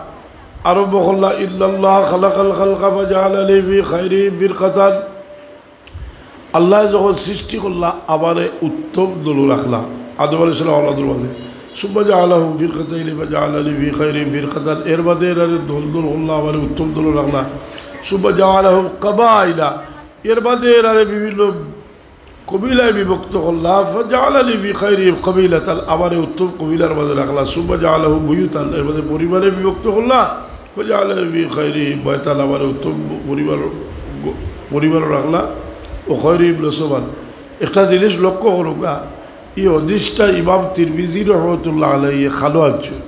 আরম্ভ করলা, "ইন্নাল্লাহা খালাকাল খালকা ফাজাআলানি ফি খায়রিহিম ফিরকাতান।" আল্লায় যখন সৃষ্টি করলা, আমারে উত্তম দলো রাখলা, আদম আলাইহিস সালাম আওলাদর মাঝে। সুম্মা জাআলাহুম ফিরকাতাইনি ফাজাআলানি ফি খায়রিহিম ফিরকাতান। এর বাদে এরারে দল দল করলা, আমারে উত্তম দলো রাখলা। সুম্মা জাআলাহুম কাবাইলা। এর বাদে এরারে বিভিন্ন কবিলায় বিভক্ত করলা। ফাজাআলানি ফি খায়রিহিম কাবিলাতান। আমারে উত্তম কবিলার মাঝে রাখলা। সুম্মা জাআলাহুম বুয়ুতান। এর বাদে পরিবারে বিভক্ত করলা। ফাজাআলানি ফি খায়রিহিম বাইতান, আমারে উত্তম পরিবার, পরিবার রাখলা। ওয়া খায়রিহিম নাসাবান। একটা জিনিস লক্ষ্য করউক্কা, ই হাদিসটা ইমাম তিরমিজি রহমতুল্লাহ আলাইহি খালো আনছইন।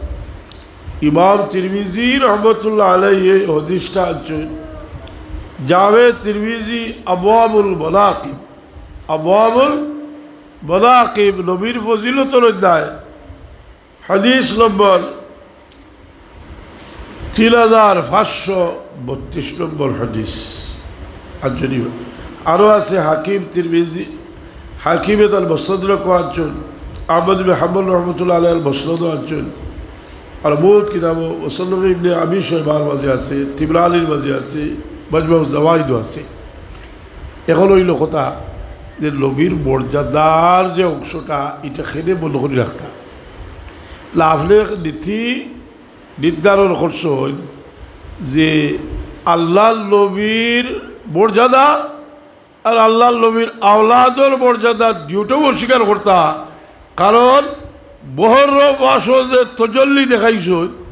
ইমাম তিরমিজি রহমতুল্লাহ আলাইহি ই হাদিসটা আনছইন। জামে তিরমিজি আবওয়াবুল মানাকিব, আবওয়াবুল মানাকিব, নবীর ফজিলতর অধ্যায়। হাদিস নম্বর তিন হাজার পাঁচশো বত্রিশ নম্বর হাদিস। আর যদি আরো আছে, হাকিম তিরমিজি, হাকিমে তার মুস্তাদরাকো আনছইন, আহমদ ইবনে হাম্বল রহমতুল্লাহ আলাইহি মুসনাদো আনছইন, আর বহুত কিতাবো, মুসান্নাফে ইবনে আবি শাইবার মাঝে আছে, তিবরানির মাঝে আছে, মাজমাউজ জাওয়াইদো আছে। এখন অইলো কথা, যে নবীর মর্যাদার যে অংশটা, ইটা কেনে বন্ধ করি রাখতা। লা, আপনে এক নীতি নির্ধারণ করছইন যে আল্লাহর নবীর মর্যাদা আর আল্লাহর নবীর আওলাদর মর্যাদা দুইটাউ অস্বীকার করতা। কারণ মুহররম মাসো যে তজল্লি দেখাইছইন,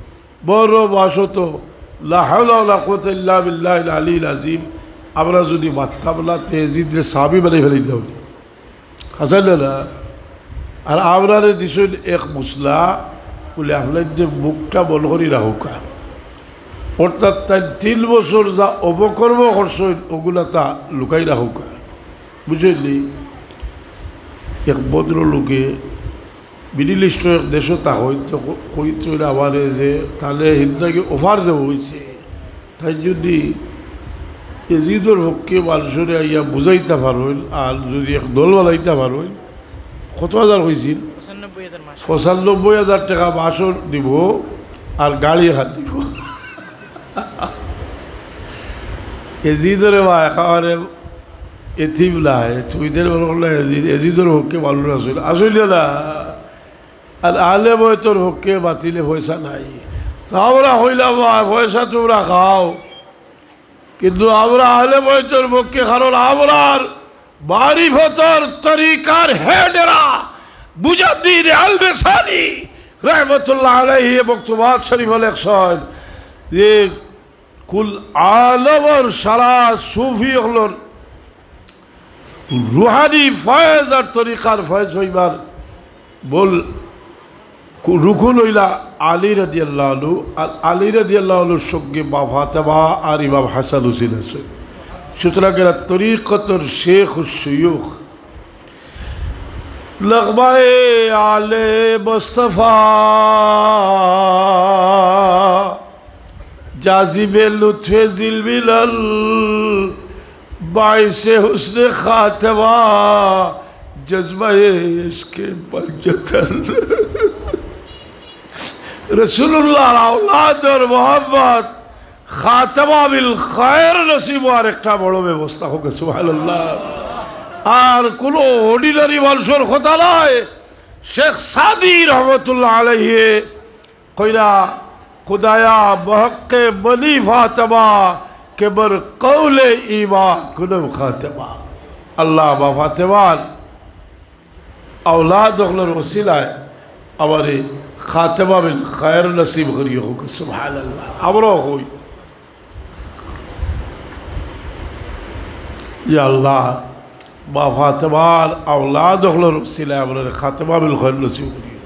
মুহররম মাসো তো লা হাওলা ওয়ালা কুওয়াতা ইল্লা বিল্লাহিল আলিয়্যিল আযীম। আমরা যুদি মানতাম না, তে এজিদরে সাহাবী বানাই ফালাইলাম। হাছা না? আর আমরারে দিছইন এক মসলা, বুলে, "আপনাইনতে মুখটা বন্ধ করি রাখউক্কা।" অর্থাৎ তাইন তিন বছর যে অপকর্ম করছইন, অগুলা তা লুকাই রাখউক্কা। বুঝছইন নি? এক ভদ্রলোকে মিডল ইস্টর এক দেশো থাকইন, তো ক-, কইতরা আমারে যে, "তাইলে হিন্দা কি অফার দেওয়া অইছে, তাইন যুদি এজিদর পক্ষে মানষরে আইয়া বুঝাইতা পারইন, আর যুদি এক দল বানাইতা পারইন।" কত হাজার কইছিল? পঁচানব্বই হাজার মাস। পঁচানব্বই হাজার টেকা মাসও দিবো, আর গাড়ি এখান দিবো। এজিদরে বা একেবারে এতিম নায়, তুইদের বড় করলে এজিদ, এজিদর পক্ষে মানুষ আসইল, আসইল না। আর আহলে বয়তর পক্ষে বাতিলে পয়সা নাই। তো আমরা কইলাম, "বা, পয়সা তুমরা খাও, কিন্তু আমরা আহলে বয়তর পক্ষে, কারণ আমরার মারিফতর তরিকার হেড এরা।" মুজাদ্দিদ আল বেসানি রহমতুল্লাহ আলাইহি মকতুবাত শরীফো লেখছইন যে কুল আলমর সারা সুফি অকলর রুহানি ফয়েজ আর তরিকার ফয়েজ অইবার মূল কু-, রুকুন অইলা আলী রাদিয়াল্লাহু আনহু, আর আলী রাদিয়াল্লাহু আনহুর সঙ্গে মা ফাতেমা আর ইমাম হাসান হুসেন আছইন। সুতরাং এরা তরিকতর শেখ শুয়ুখ। নগমায়ে আলে মুস্তফা, জাজিবে লুৎফে জিলমিলাল, বাইসে হুসনে খাতেমা, জজবায়ে ইশকে পঞ্জতন। রাসূলুল্লাহর আওলাদর মোহাম্মদ খাতেমা বিল খায়ের নসিব অওয়ার একটা বড় ব্যবস্থা হোক, সুবহানাল্লাহ। আর কোনো অর্ডিনারি মানুষর কথা নায়। শেখ সাদি রহমতুল্লাহ আলাইহি কইরা, "খুদায়া বহক্কে বনি ফাতেমা, কে বর কৌলে ইমা কুনম খাতেমা।" আল্লাহ, মা ফাতেমার আওলাদ অকলর ওসিলায় আমারে খাতেমা বিল খায়ের নসিব করিও, হোক সুবহানাল্লাহ। আমরাও কই, ইয়া আল্লাহ, মা ফাতেমার আওলাদ অকলর ওসিলায় আমরারে খাতেমা বিল খায়ের নসিব করিও।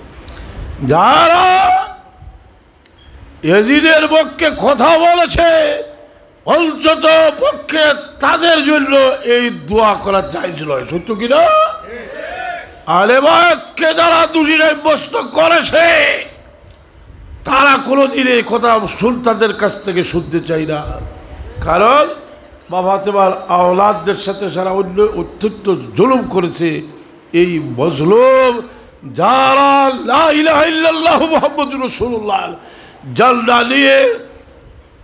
যারা এজিদের পক্ষে কথা বলেছে, অন্তত পক্ষে তাদের জন্য এই দোয়া করা জায়েজ নয়, সত্য কি না? আহলে বায়তকে যারা দোষী সাব্যস্ত করেছে, তারা কোনোদিন এই কথা শুন-, তাদের কাছ থেকে শুনতে চাই না। কারণ মা ফাতেমার আওলাদদের সাথে সারা অন্য অত্যন্ত জুলুম করেছে এই মজলুম, যারা লা ইলাহা ইল্লাল্লাহু মুহাম্মাদুর রাসূলুল্লাহ ঝান্ডা নিয়ে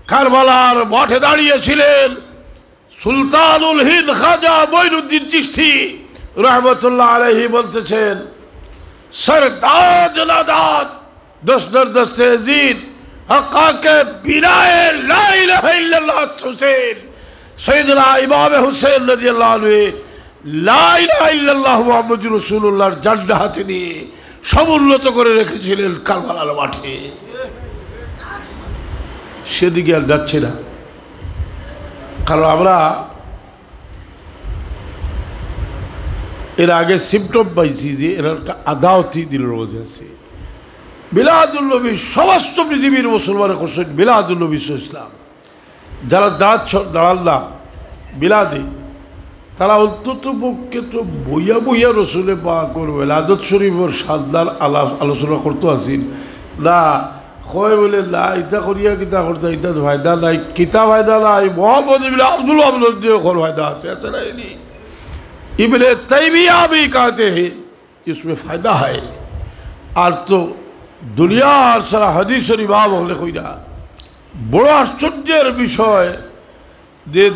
কারবালার মাঠে দাঁড়িয়েছিলেন। সুলতানুল হিন্দ খাজা মঈনুদ্দিন চিশতি রহমতুল্লাহ আলাইহি বলতেছেন, "সরতাজ নাদাত দস্তর দস্তে এজিদ, হক্কাকে বিনায়ে লা ইলাহা ইল্লাল্লাহ হুসেন।" সৈয়দনা ইমাম হুসেন রাদিয়াল্লাহু আনহু লা ইলাহা ইল্লাল্লাহু মুহাম্মাদুর রাসূলুল্লাহর ঝান্ডা হাতে নিয়ে সমুন্নত করে রেখেছিলেন কারবালার মাঠে। সেদিকে আর যাচ্ছে না, কারণ আমরা এর আগে সিমটম পাইছি যে এরা একটা আদাওতি দিলর মাঝে আছে। মিলাদুন নবী সমস্ত পৃথিবীর মুসলমানে করছেন, মিলাদুন নবী সাল্লাল্লাহু আলাইহি ওয়াসাল্লাম। যারা দাঁড়াচ্ছ, দাঁড়ান না মিলাদে, তারা অন্তত পক্ষে তো বইয়া বইয়া রসুলে পাকর ওয়েলাদত শরীফর শানদার আলাপ আলোচনা করতো আছিল না। কয় বলে, "না, ইতা করিয়া কিতা করতা, ইতা তো ফায়দা নাই।" কিতা ফায়দা নাই? মোহাম্মদ ইবনে আব্দুল ওয়াহাব দিয়ে কর ফায়দা আছে, আছে না? ইনি ইবনে তাইমিয়া ভি কাতে হে, ইসমে ফায়দা হয়। আর তো দুনিয়ার সারা হাদিসর ইমাম অকলে কইরা। বড় আশ্চর্যের বিষয় যে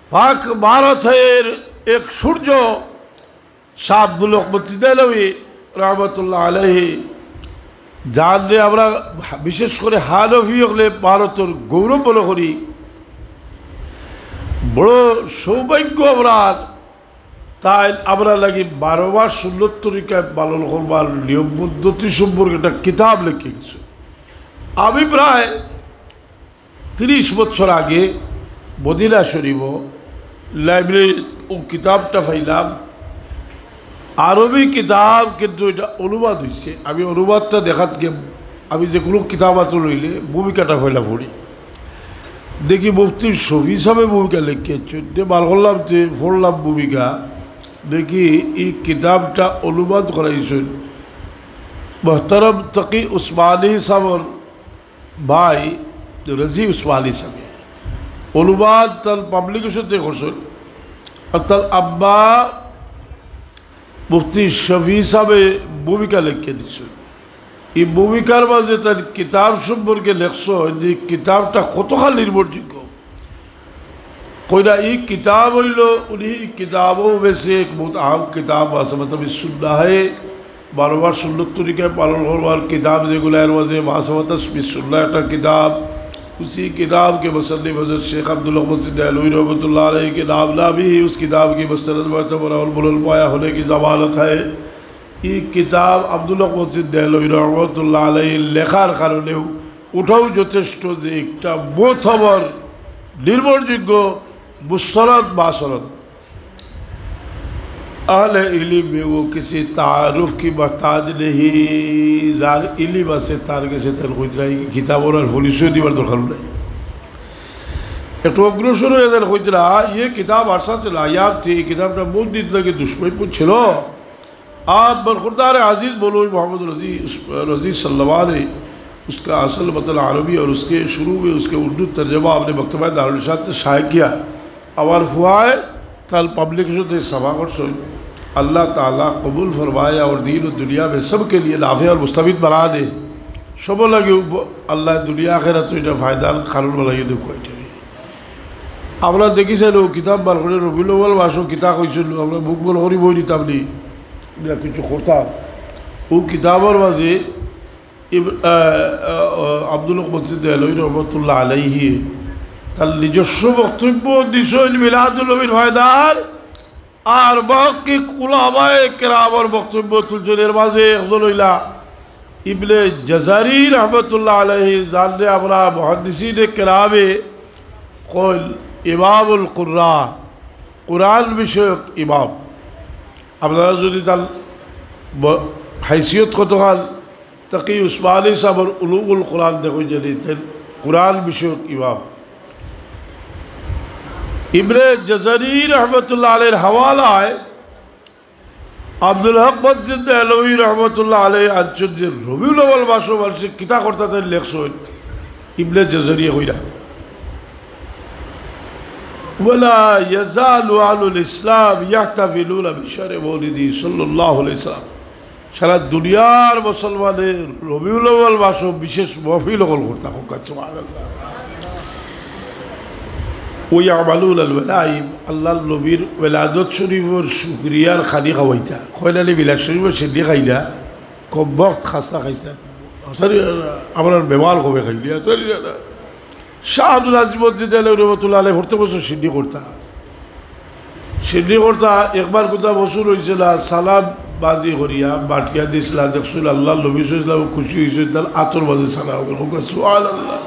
পাক ভারতের এক সূর্য শাহ আব্দুল হক মুফতি দেহলভী রহমতুল্লাহ আলাইহি, যানরে আমরা বিশেষ করি হানফি অকলে ভারতর গৌরব মনে করি। বড় সৌভাগ্য আমরার, তাইন আমরার লাগি বারো মাস সুন্নত তরিকায় পালন করবার নিয়ম পদ্ধতি সম্পর্কে একটা কিতাব লেখি গেছে। আমি প্রায় তিরিশ বছর আগে মদিনা শরীফো লাইব্রেরিত অউ কিতাবটা পাইলাম। আরবি কিতাব, কিন্তু ইটা অনুবাদ অইছে। আমি অনুবাদটা দেখাত গিয়া, আমি যেকুনু কিতাব আতো লইলে ভূমিকাটা পয়লা পড়ি। দেখি মুফতি শফি সাবে ভূমিকা লেখিয়াছইন। তে বার করলাম, তে পড়লাম ভূমিকা। দেখি ই কিতাবটা অনুবাদ করাইছইন মোহতারাম তকি উসমানী সাবর ভাই রাজি উসমানী সাবে। অনুবাদ তান পাবলিকেশন থাকি করছইন। আর তান আব্বা মুফতি শফি সাবে ভূমিকা লেখিয়া দিছইন। ই ভূমিকার মাঝে তান কিতাব সম্পর্কে লেখছইন যে ই কিতাবটা কতখান নির্ভরযোগ্য। কইরা ই কিতাব অইলো, উনি ই কিতাবও বেশি এক বহুত আহম কিতাব, বাস্তবতা বিশুদ্ধ হয়। বারো মাস সুন্নত তরিকায় পালন করবার কিতাব যেগুলা, এর মাঝে মুহাসাবাতাস বিসুন্নাহ একটা কিতাব। اسی کتاب کے مصنف حضرت شیخ عبداللہ محسن دہلوی رحمۃ اللہ علیہ کے نام نامی ہی اس کتاب کی مستند معتبر اور بلند پایہ ہونے کی ضمانت ہے۔ ই কিতাব আব্দুল হক মুহসিন দেহলভী রহমতুল্লাহ আলাইহি লেখার কারণেও ওটাও যথেষ্ট যে একটা মোতাবার নির্ভরযোগ্য মুস্তনাদ বা সনদ। আহলে ইলিম মে ও কিসি তারুফ কি মুহতাজ নেহি, যার ইলিম আছে তার গেছে তাইন কইতরা ই কিতাবর আর পরিচয় দিবার দরকার নাই। একটু অগ্রসর অইয়া তাইন কইতরা, ইয়ে কিতাব আরসাসে লায়াব থি, ই কিতাবটা বহুত দিন থাকি দুষ্প্রাপ্য ছিল। آپ برخوردار عزیز مولوی محمد رضی رضی سلوا نے اس کا اصل متن عربی اور اس کے شروع میں اس کے اردو ترجمہ اپنے مکتبہ دارالارشاد سے شائع کیا۔ আমার ফুয়ায় তান পাবলিকেশন থাকি ছাপা করছইন। আল্লাহ তাআলা কবুল ফরমায় আর দিন ও দুনিয়া মে সব কে লিয়ে নাফে আর মুস্তাফিদ বানা দে। সব লাগি উপ-, আল্লাহ দুনিয়া আখেরাতো ইটা ফায়দার কারণ বানাইয়া দেউক। আমরা দেখিছইন অউ কিতাব বার করি রবিউল আউয়াল মাসো কিতা কইছিল, আমরা মুখ বন্ধ করি বই নিতাম নি, না কিছু করতাম। অউ কিতাবর মাঝে ইব-, আহ, আহ, আব্দুল হক মুহসিন দেহলভী রহমতুল্লাহ আলাইহি তান নিজস্ব বক্তব্য দিছইন মিলাদুন নবীর ফায়দার, আর মুহাক্কিক উলামায়ে কেরামর বক্তব্য তুলছইন। এর মাঝে একজন অইলা ইবনে জাজারি রহমতুল্লাহ আলাইহি, যানরে আমরা মুহাদ্দিসিনে কেরামে কইল ইমামুল কুররা, কোরআন বিষয়ক ইমাম। আপনারা যদি তান ব-, হাইসিয়ত কতখান তকি উসমানী সাবর উলুমুল কোরআন দেখইন, জানি তাইন কোরআন বিষয়ক ইমাম। ইবনে জাজারি রহমতুল্লাহ আলাইহির হাওয়ালায় আব্দুল হক মুহসিন দেহলভী রহমতুল্লাহ আলাইহি আনছইন যে রবিউল আউয়াল মাসো মানষে কিতা করতা তাইন লেখছইন, ইবনে জাজারিয়ে কইরা, ولا يزال أهل الإسلام يحتفلون بشهر مولده صلى الله عليه وسلم। সারা দুনিয়ার মুসলমানে রবিউল আউয়াল মাসো বিশেষ মহফিল অকল করতা, কউক্কা সুবহানাল্লাহ। ويعملون الولائم، আল্লাহর নবীর ওলাদত শরীফর শুকরিয়ার খানি খাওয়াইতা। কইন না নি মিলাদ শরীফর শিন্নি খাইলা, কমবখত খাসা খাইতা। Sorry, আমরার মেহমান কবে খাইলি? Sorry, না, না। শাহ আব্দুল আজিজ মসজিদ আলী রহমতুল্লাহ আলাইহি প্রত্যেক বছর শিন্নি করতা। শিন্নি করতা, একবার কথা বছর অইছিল, সালাম বাজি করিয়া বাটিয়া দিছিলা, দেখছইন আল্লাহর নবী সাল্লাল্লাহু আলাইহি ওয়াসাল্লাম খুশি অইছইন, তান আতর বাজে সালাম অকল। কউক্কা সুবহানাল্লাহ।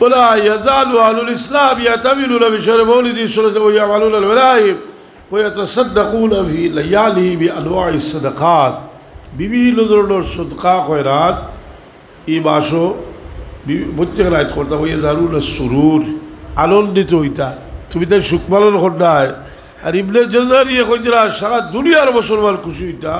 ولا يزال أهل الإسلام يحتفلون بشهر مولده صلى الله عليه وسلم ويعملون الولائم ويتصدقون في لياله بأنواع الصدقات। বিভিন্ন ধরনর সদকা খয়রাত ই মাসো বি-, প্রত্যেক রাইত করতা। ويظهرون السرور، আনন্দিত অইতা। তুমি তাইন সুখ পালন করতায়। আর ইবনে জাজারিয়ে কইরা সারা দুনিয়ার মুসলমান খুশি অইতা।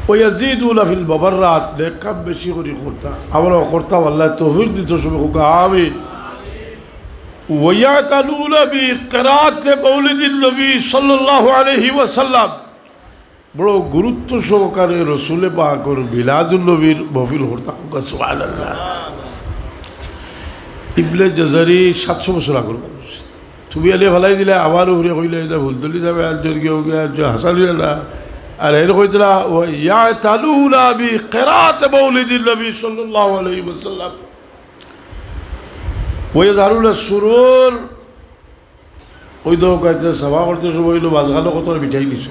ويزيدون في المبرات، নেক কাম বেশি করি করতা। আমরাও করতাম, আল্লায় তৌফিক দিতা সবে, কউক্কা আমিন। ويعتنون بقراءة مولد النبي صلى الله عليه وسلم، বড় গুরুত্ব সহকারে রসুলে পাকর মিলাদুন নবীর মহফিল করতা, কউক্কা সুবহানাল্লাহ। ইবনে জাজারি সাতশো বছর আগর মানুষ। তুমি আনিয়া ফালাই দিলা, আমার উপরে কইলা, ইটা ফুলতলি সাবে আনছইন, কেউ কে আনছইন, হাসান অইলা না। আর এর কইতরা, "ওয়া ইয়াতানুনা বি কিরাতে মাউলিদিন নবী সাল্লাল্লাহু আলাইহি ওয়াসাল্লাম।" ওয়া ইয়াজহারুনা সুরুর, ওই তো কাইতে সাবা করতে সময় অইলো, মাঝখানো কত মিঠাই নিছে।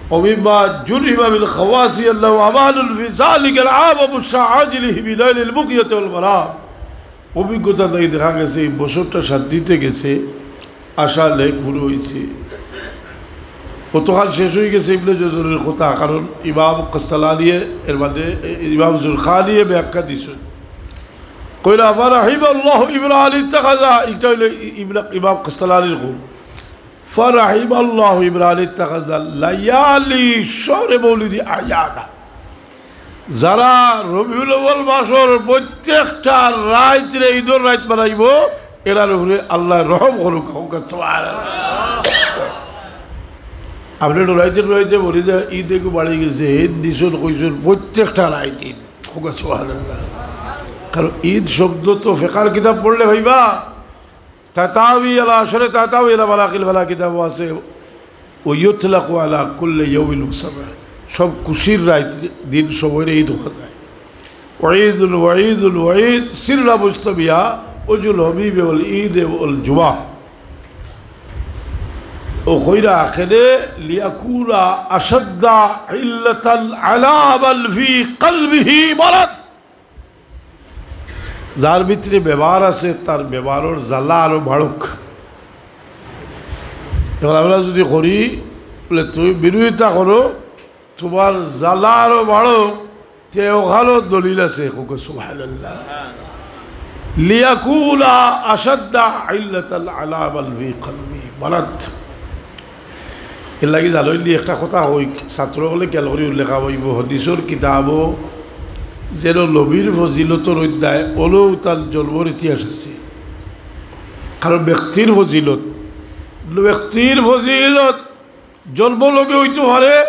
ওয়া মিম্মা জুরহিমা মিন খাওয়াসি আল্লাহ ওয়া আমালুন ফি যালিকাল আম মুশাআজিলিহি বিনাইলিল বুগইয়াতি ওয়াল মারাম। অভিজ্ঞতা থাকি দেখা গেছে, এই বছরটা শান্তিতে গেছে, আশা লেক পুরো অইছে। কতখান শেষ অই গেছে ইবনে জুরজুরির কথা, কারণ ইমাম কাস্তালানিয়ে এর মাঝে, ইমাম জুরখানিয়ে ব্যাখ্যা দিছইন। কইলা, "ফারাহিমাল্লাহু ইমরান ইত্তাখাযা", ইটা অইলো ই-, ইবনে, ইমাম কাস্তালানির কওল। "ফারাহিমাল্লাহু ইমরান ইত্তাখাযা লায়ালি শাহরে মৌলিদি আয়াদা।" যারা রবিউল আউয়াল মাসর প্রত্যেকটা রাইতরে ইদর রাইত বানাইবো, এরার উপরে আল্লায় রহম করুক, কউক্কা সুবহানাল্লাহ। আপনে ডরাইতে ডরাইতে বলি যে ইদ এগু বাড়ি গেছে, ইদ দিছইন কইছইন, প্রত্যেকটা রাইত ইদ, কউক্কা সুবহানাল্লাহ। কারণ ইদ শব্দ তো ফেকার কিতাব পড়লে পাইবা, তাতাওয়ি আলা, আসলে তাতাওয়ি আলা মারাকিল ফালাহ কিতাবও আছে। ওয়া ইউতলাকু আলা কুল্লি ইয়াউমিল মুসাম্মা। সব খুশির রাইত, দিন সবরে ইদ কওয়া যায়। ওয়া ইদুন, ওয়া ইদুন, ওয়া ইদ, সিররা মুজতামিয়া, ওয়াজহুল হবিব ওয়াল ইদ ওয়াল জুমা। ও কইরা আখেরে, লিয়াকুনা আশাদ্দা ইল্লাতান আলা মান ফি কলবিহি মারাদ। যার ভিতরে বেমার আছে, তার বেমারর জ্বালা আরো বাড়ুক। এখন আমরা যদি করি, বলে, "তুমি বিরোধিতা করো, তোমার জ্বালা আরো বাড়ুক", তে ওখানো দলিল আছে, কউক্কা সুবহানাল্লাহ। লিয়াকুনা আশাদ্দা ইল্লাতান আলা মান ফি কলবি মারাদ। এর লাগি জানইননি একটা কথা কই, ছাত্র অকলে খেয়াল করি উল্লেখ অইবো, হাদিসর কিতাবো যেন নবীর ফজিলতর অধ্যায় অইলেও তার জন্মর ইতিহাস আছে। কারণ ব্যক্তির ফজিলত, ব্যক্তির ফজিলত জন্ম লগে অইতো পারে,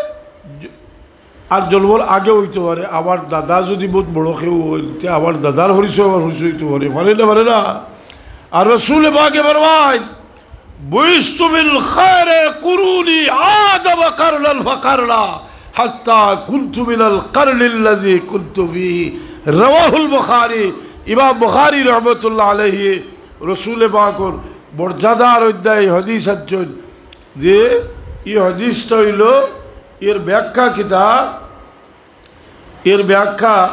আর জন্মর আগে অইতো পারে। আমার দাদা যদি বউত বড় কেউ অইন, তে আমার দাদার পরিচয় আমার পরিচয় অইতো পারে, পারে না, পারে না? আর রসুলে পাকে ফরমাইন, "বুইস্তু মিন খায়রি কুরুনি আদাম কারনান ফাকারনা, হাত্তা কুনতু মিনাল কারনিল্লাযী কুনতু ফীহি।" রাওয়াহুল বুখারী। ইমাম বুখারী রহমতুল্লাহ আলাইহি রসুলে পাকর মর্যাদার অধ্যায় হাদিস আনছইন যে ই হাদিসটা অইলো, এর ব্যাখ্যা কিতা? এর ব্যাখ্যা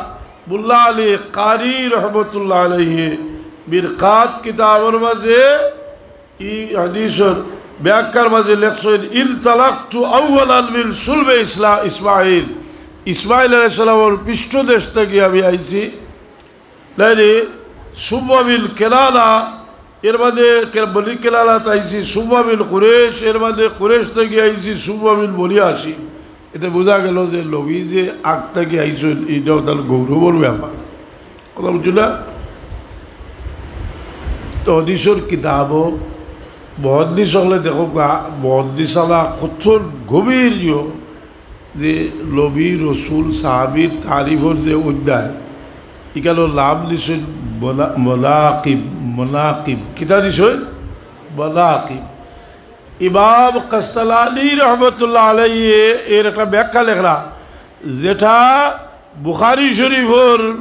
মোল্লা আলী কারি রহমতুল্লাহ আলাইহি মিরকাত কিতাবর মাঝে ই হাদিসর ব্যাখ্যার মাঝে লেখছইন, "ইনতালাকতু আউয়ালান মিন সুলবে ইসলা-, ইসমাইল।" ইসমাইল আলাইহিস সালামর পৃষ্ঠদেশ থাকি আমি আইছি। নাইলে সুম্মা মিন কিনানা, এর মাঝে কে-, বনি কিনানাত আইছি, সুম্মা মিন কুরেশ, এর মাঝে কুরেশ থাকি আইছি, সুম্মা মিন বনি হাশিম। এতে বুঝা গেল যে নবী যে আগ থাকি আইছইন, ইটাও তার গৌরবর ব্যাপার। কথা বুঝছো না? তো হাদিসর কিতাবো মুহাদ্দিস অকলে দেখউক্কা, মুহাদ্দিসানা কত গভীর ইয়ে, যে নবী, রসুল, সাহাবীর তারিফর যে অধ্যায়, ইখানো নাম দিছইন মনা-, মনাকিব, মনাকিব। কিতা দিছইন? মনাকিব। ইমাম কাস্তালানি রহমতুল্লাহ আলাইহি এর একটা ব্যাখ্যা লেখরা, যেটা বুখারী শরীফর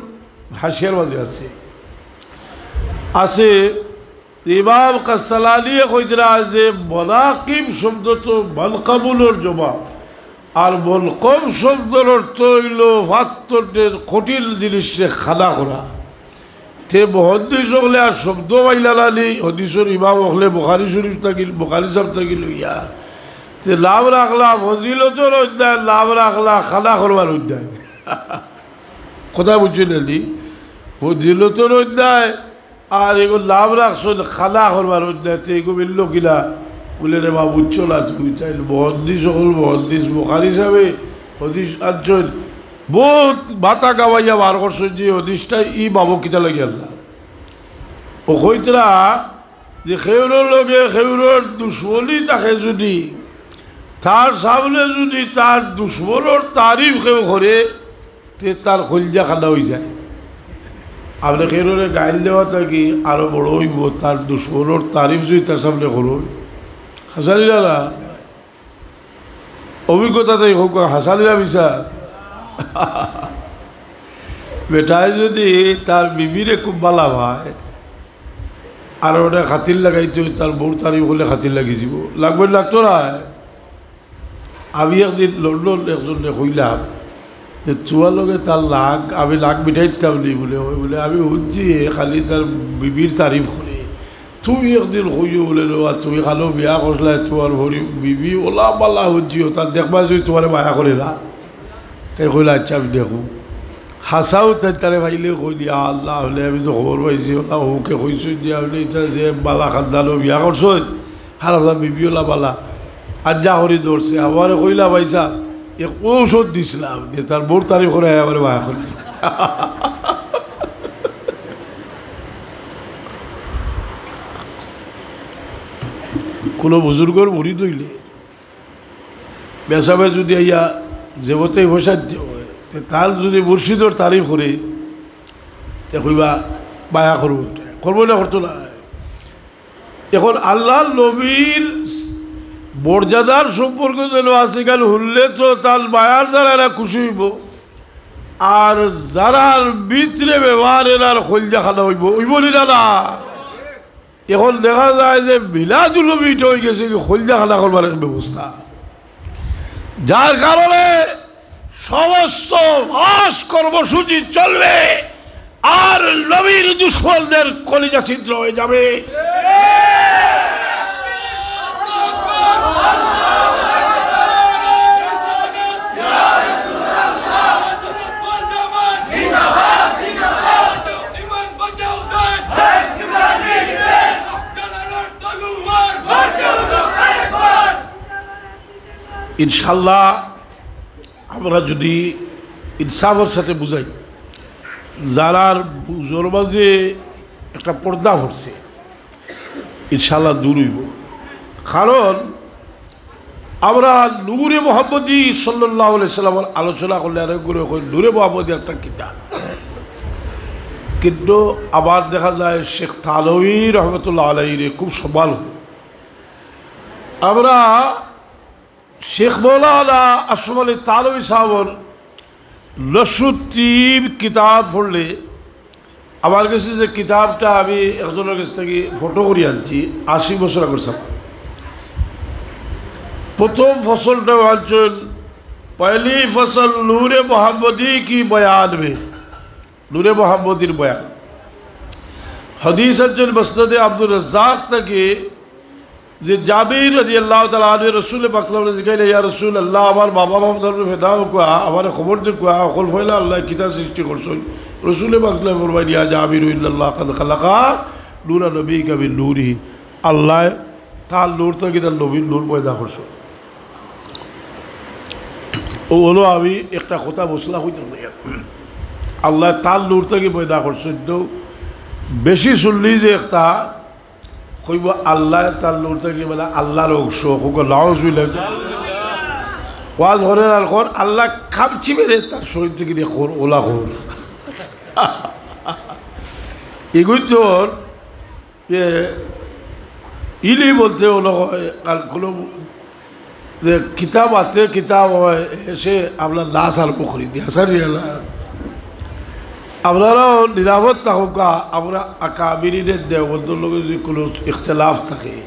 হাশিয়ার মাঝে আছে, আছে। ইমাম কাস্তালানিয়ে কইতরা যে মনাকিব শব্দ তো মানকাবুলর জমা, আর মনকব শব্দর অর্থ অইলো পাথরর কঠিন জিনিসরে খাড়া করা। তে মুহাদ্দিস অকলে আর শব্দ পাইলা না নি, হাদিসর ইমাম অকলে বুখারী শরীফ থাকি, বুখারী সাব থাকি লইয়া। তে নাম রাখলা ফজিলতর অধ্যায়, নাম রাখলা খাড়া করবার অধ্যায়। কথা বুঝছো না নি? ফজিলতর অধ্যায়, আর এগু নাম রাখছইন খাড়া করবার অধ্যায়, তে এগু মিললো কিলা? বুলে, "রে বা, বুঝছো না তুমি, তাইন মুহাদ্দিস অকল মুহাদ্দিস, বুখারী সাবে হাদিস আনছইন, বউত মাথা গাওয়াইয়া বার করছইন যে হাদিসটা ই বাবো কিতা লাগি আনলা?" ও কইতরা যে কেউরর লগে কেউরর দুশমনি থাকে যদি, তার সামনে যদি তার দুশমনর তারিফ কেউ করে, তে তার কইলজা খাড়া অইযায়। আপনে কেউরে গাইল দেওয়া থাকি আরো বড় অইবো, তার দুশমনর তারিফ যুদি তার সামনে করো। হাসানি না, না? অভিজ্ঞতা থাকি কউক্কা, হাসানি না মিছা? বেটায় যুদি তার বিবিরে খুব ভালা পায়, আর ওটা খাতির লাগাইতো, তার বউর তারিফ করলে খাতির লাগি যিবো, লাগবো লাগতো না? আমি একদিন লন্ডন একজনরে কইলাম যে, "তুমার লগে তার লাগ, আমি লাগ মিটাইতাম নি?" বুলে, "ওই," বুলে, "আমি হুনছি হে খালি তার বিবির তারিফ করে। তুমি একদিন কইও," বুলে, "রে বা, তুমি কালো বিয়া করছলায়, তুমার হরি বিবি ওলা বালা হুনছি, ও তার দেখবা যুদি তুমারে মায়া করে না।" তাই কইলা, "আচ্ছা, আমি দেখমু।" হাছাউ তাই তারে পাইলে কই দিয়া, "আল্লাহ, বুলে, আমি তো খবর পাইছি, ওলা হউকে কইছইন দিয়া, বুলে, ইতা যে বালা খান্দানো বিয়া করছইন, আর আপনার বিবি ওলা বালা।" আর যা করি ধরছে, আমারে কইলা, "ভাইসাব, এক ঔষধ দিছলাম, যে তার বউর তারিফ করে, আমারে মায়া করে।" কুনু বুজুর্গর মুরিদ অইলে বেসাবে যুদি আইয়া জেবতে পয়সা দিতে অয়, তে তার যুদি মুর্শিদর তারিফ করে, তে কইবা, "মায়া করবো।" করবো না, করতো না? এখন আল্লাহর নবীর মর্যাদার সম্পর্ক যেন আছে, কারণ হুনলে তো তার মায়ার দ্বারা এরা খুশি অইবো। আর যারার ভিতরে ব্যবহার, এরার কইলজা খানা অইবো, অইবো নি না, না? এখন দেখা যায় যে মিলাদুল নবী ইটা অইগেছে কি কইলজা খানা করবার এক ব্যবস্থা, যার কারণে সমস্ত মাস কর্মসূচি চলবে, আর নবীর দুশমনদের কলিজা ছিদ্র হয়ে যাবে। ইনশাল্লাহ, আমরা যুদি ইনসাফর সাথে বুঝাই, যারার বুঝর মাঝে একটা পর্দা পড়ছে, ইনশাল্লাহ দূর অইবো। কারণ আমরা নূরে মোহাম্মদী সাল্লাল্লাহু আলাইহি সাল্লামর আলোচনা করলে আরো করে কই নূরে মোহাম্মদী একটা কিতাব, কিন্তু আবার দেখা যায় শেখ থানভী রহমতুল্লাহ আলাইহিরে খুব সম্মান করে। আমরা শেখ মৌলানা আশরাফ আলী থানভী সাহেবর নসরুদ্দিন কিতাব পড়লে, আমার কাছে যে কিতাবটা আমি একজনের কাছ থেকে ফটো করি আনছি, আশি বছর আগর ছাপা। প্রথম ফসলটা আনছেন, "পহলি ফসল নূরে মোহাম্মদী কি বয়ান মে", নূরে মোহাম্মদীর বয়ান। হাদিস আনছেন মুসনাদে আব্দুর রাজ্জাক থেকে, যে জাবির রাদিয়াল্লাহু তাআলা আনহু রসুল পাক সাল্লাল্লাহু আলাইহি ওয়াসাল্লামরে জিগাইলা, "ইয়া রাসূলুল্লাহ, আমার বাবা বাপদাদারে ফেদা অউক্কা, আমারে খবর দেউক্কা, হকল পয়লা আল্লায় কিতা সৃষ্টি করছইন?" রসুল পাক সাল্লাল্লাহু আলাইহি ওয়াসাল্লাম ফরমাইলা, "ইয়া জাবিরু ইন্নাল্লাহা কাদ খালাকা নূরা নবিয়্যিকা বিন নূরিহি।" আল্লায় তার নূর থাকি তার নবীর নূর পয়দা করছইন। ও হলো আমি একটা কথা বলছিলাম, কইতাম না ইয়ার। আল্লায় তার নূর থাকি পয়দা করছইন, তো বেশি শুনলি যে একটা কইবো আল্লায় তার নূর থাকি, মানে, আল্লাহর অংশ, কউক্কা নাউজুবিল্লাহ। ওয়াজ করের আর কর, আল্লায় খামচি মেরে তার শরীর থাকি নিয়া কর, ওলা কর। এগুই তো যে ইলি বলতে হলো হয়, আর কোনো যে কিতাব আতে কিতাব হয়, এসে আপনার লাশ আর পুকুরি দিয়া সারি এলা। আপনারাও নিরাপদ থাকউক্কা। আমরা আকাবিরিনের দেওবন্দর লগে যদি কোনো ইখতিলাফ থাকে,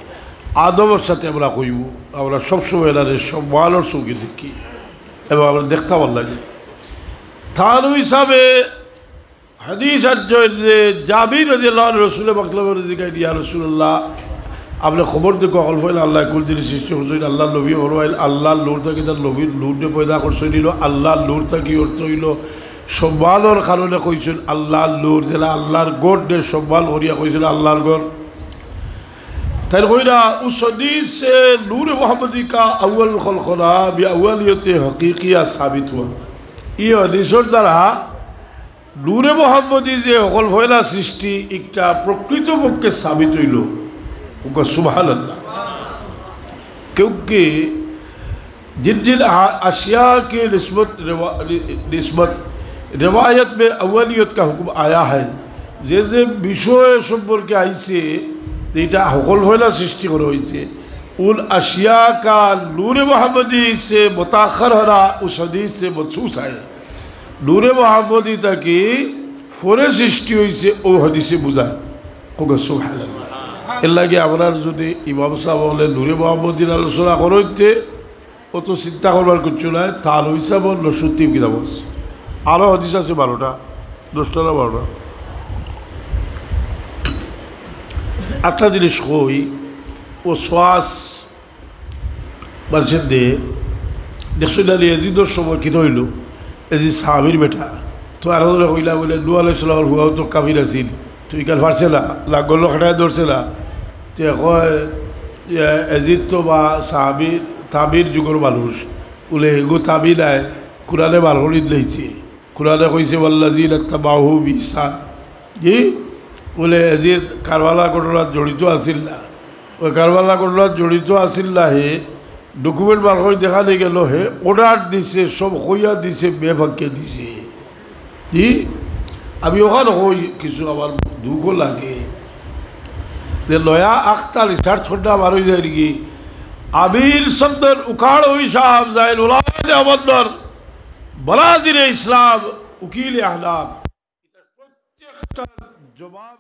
আদবর সাথে আমরা কইবো, আমরা সবসময় এনারে সম্মানর চোখে দেখি এবং আমরা দেখতে ভালো লাগে। তার হিসাবে হাদিস আর যে, যে জাবির রাদিয়াল্লাহু আনহু রসুল পাক সাল্লাল্লাহু আলাইহি ওয়াসাল্লামরে জিগাইন, "ইয়া রাসূলুল্লাহ, আপনে খবর দেউক্কা, হকল পয়লা আল্লায় কুন জিনিস সৃষ্টি করছইন?" আল্লাহর নবী ফরমাইলা, "আল্লাহর নূর থাকি তার নবীর নূররে পয়দা করছইন।" অইলো আল্লাহর নূর থাকি অর্থ অইলো সম্মানর কারণে কইছইন আল্লাহর নূর, যেলা আল্লাহর ঘররে সম্মান করিয়া কইছইন আল্লাহর ঘর। তাইন কইরা, "উস হাদিস সে নূর মোহাম্মদী কা আউয়াল খলকনা বি আউয়ালিয়তে হকিকিয়া সাবিত হুয়া।" ই হাদিসর দ্বারা নূরে মোহাম্মদী যে হকল পয়লা সৃষ্টি, ইটা প্রকৃতপক্ষে সাবিত অইলো। কউক্কা সুবহানাল্লাহ। क्योंकि जिन जिन आ-, अशिया के निस्बत रिवा-, नि-, निस्बत रिवायत में अव्वलियत का हुक्म आया है, যে যে বিষয় সম্পর্কে আইছে, যেটা হকল পয়লা সৃষ্টি করা হয়েছে, উন আশিয়া কা নূরে মোহাম্মদী সে মোতাখর হরা উস হাদিস সে মনসুস আয়। নূরে মোহাম্মদী তাকি পরে সৃষ্টি হয়েছে, ও হাদিসে বুঝায়। কউক্কা সুবহানাল্লাহ। এর লাগি আমরা যদি ইমাম সাহেব বলে নূরে মোহাম্মদীর আলোচনা করইতে, অত চিন্তা করবার কিচ্ছু নাই। তার হিসাব নসুতি কিতাব আছে, আরো হাদিস আছে বারোটা, দশটা না বারোটা। একটা জিনিস কই, ও শ্বাস মানুষের দে দেখছো না, এজিদর সময় কিতা হইল? এজিদ সাহাবির বেটা। তো আরো ধরে কইলা বলে, নূহ আলাইহিস সালামের ফুয়াও তো কাফির আছিল, তো ইকাল পারছে না, লাঙ্গল খাটায় ধরছে না। তে কয়, ইয়া, এজিদ তো বা সাহাবি, তাবির যুগর মানুষ, বলে এগু তাবি নাই, কোরআনে বার করি দিলাইছে। কোরআনে কইছে, "ওয়াল্লাযীনা তাবাউহু বিইহসান।" জি, বলে এজিদ কারবালা ঘটনাত জড়িত আছিল না, ওই কারবালা ঘটনাত জড়িত আছিল না হে, ডকুমেন্ট বার করে দেখা নিয়ে গেল হে, অর্ডার দিছে, সব কইয়া দিছে, বেফাকে দিছে। জি, আমি ওখানে কই কিছু আমার দুঃখ লাগে যে নয়া আখতা রিসার্চ করতে বার হয়ে যায় কি, আমির সফদর উকাড় ওই সাহেব যায় ওলামায়ে দেওবন্দর, বারাজিরে ইসলাম, উকিলে আহনাফ, প্রত্যেকটা জবাব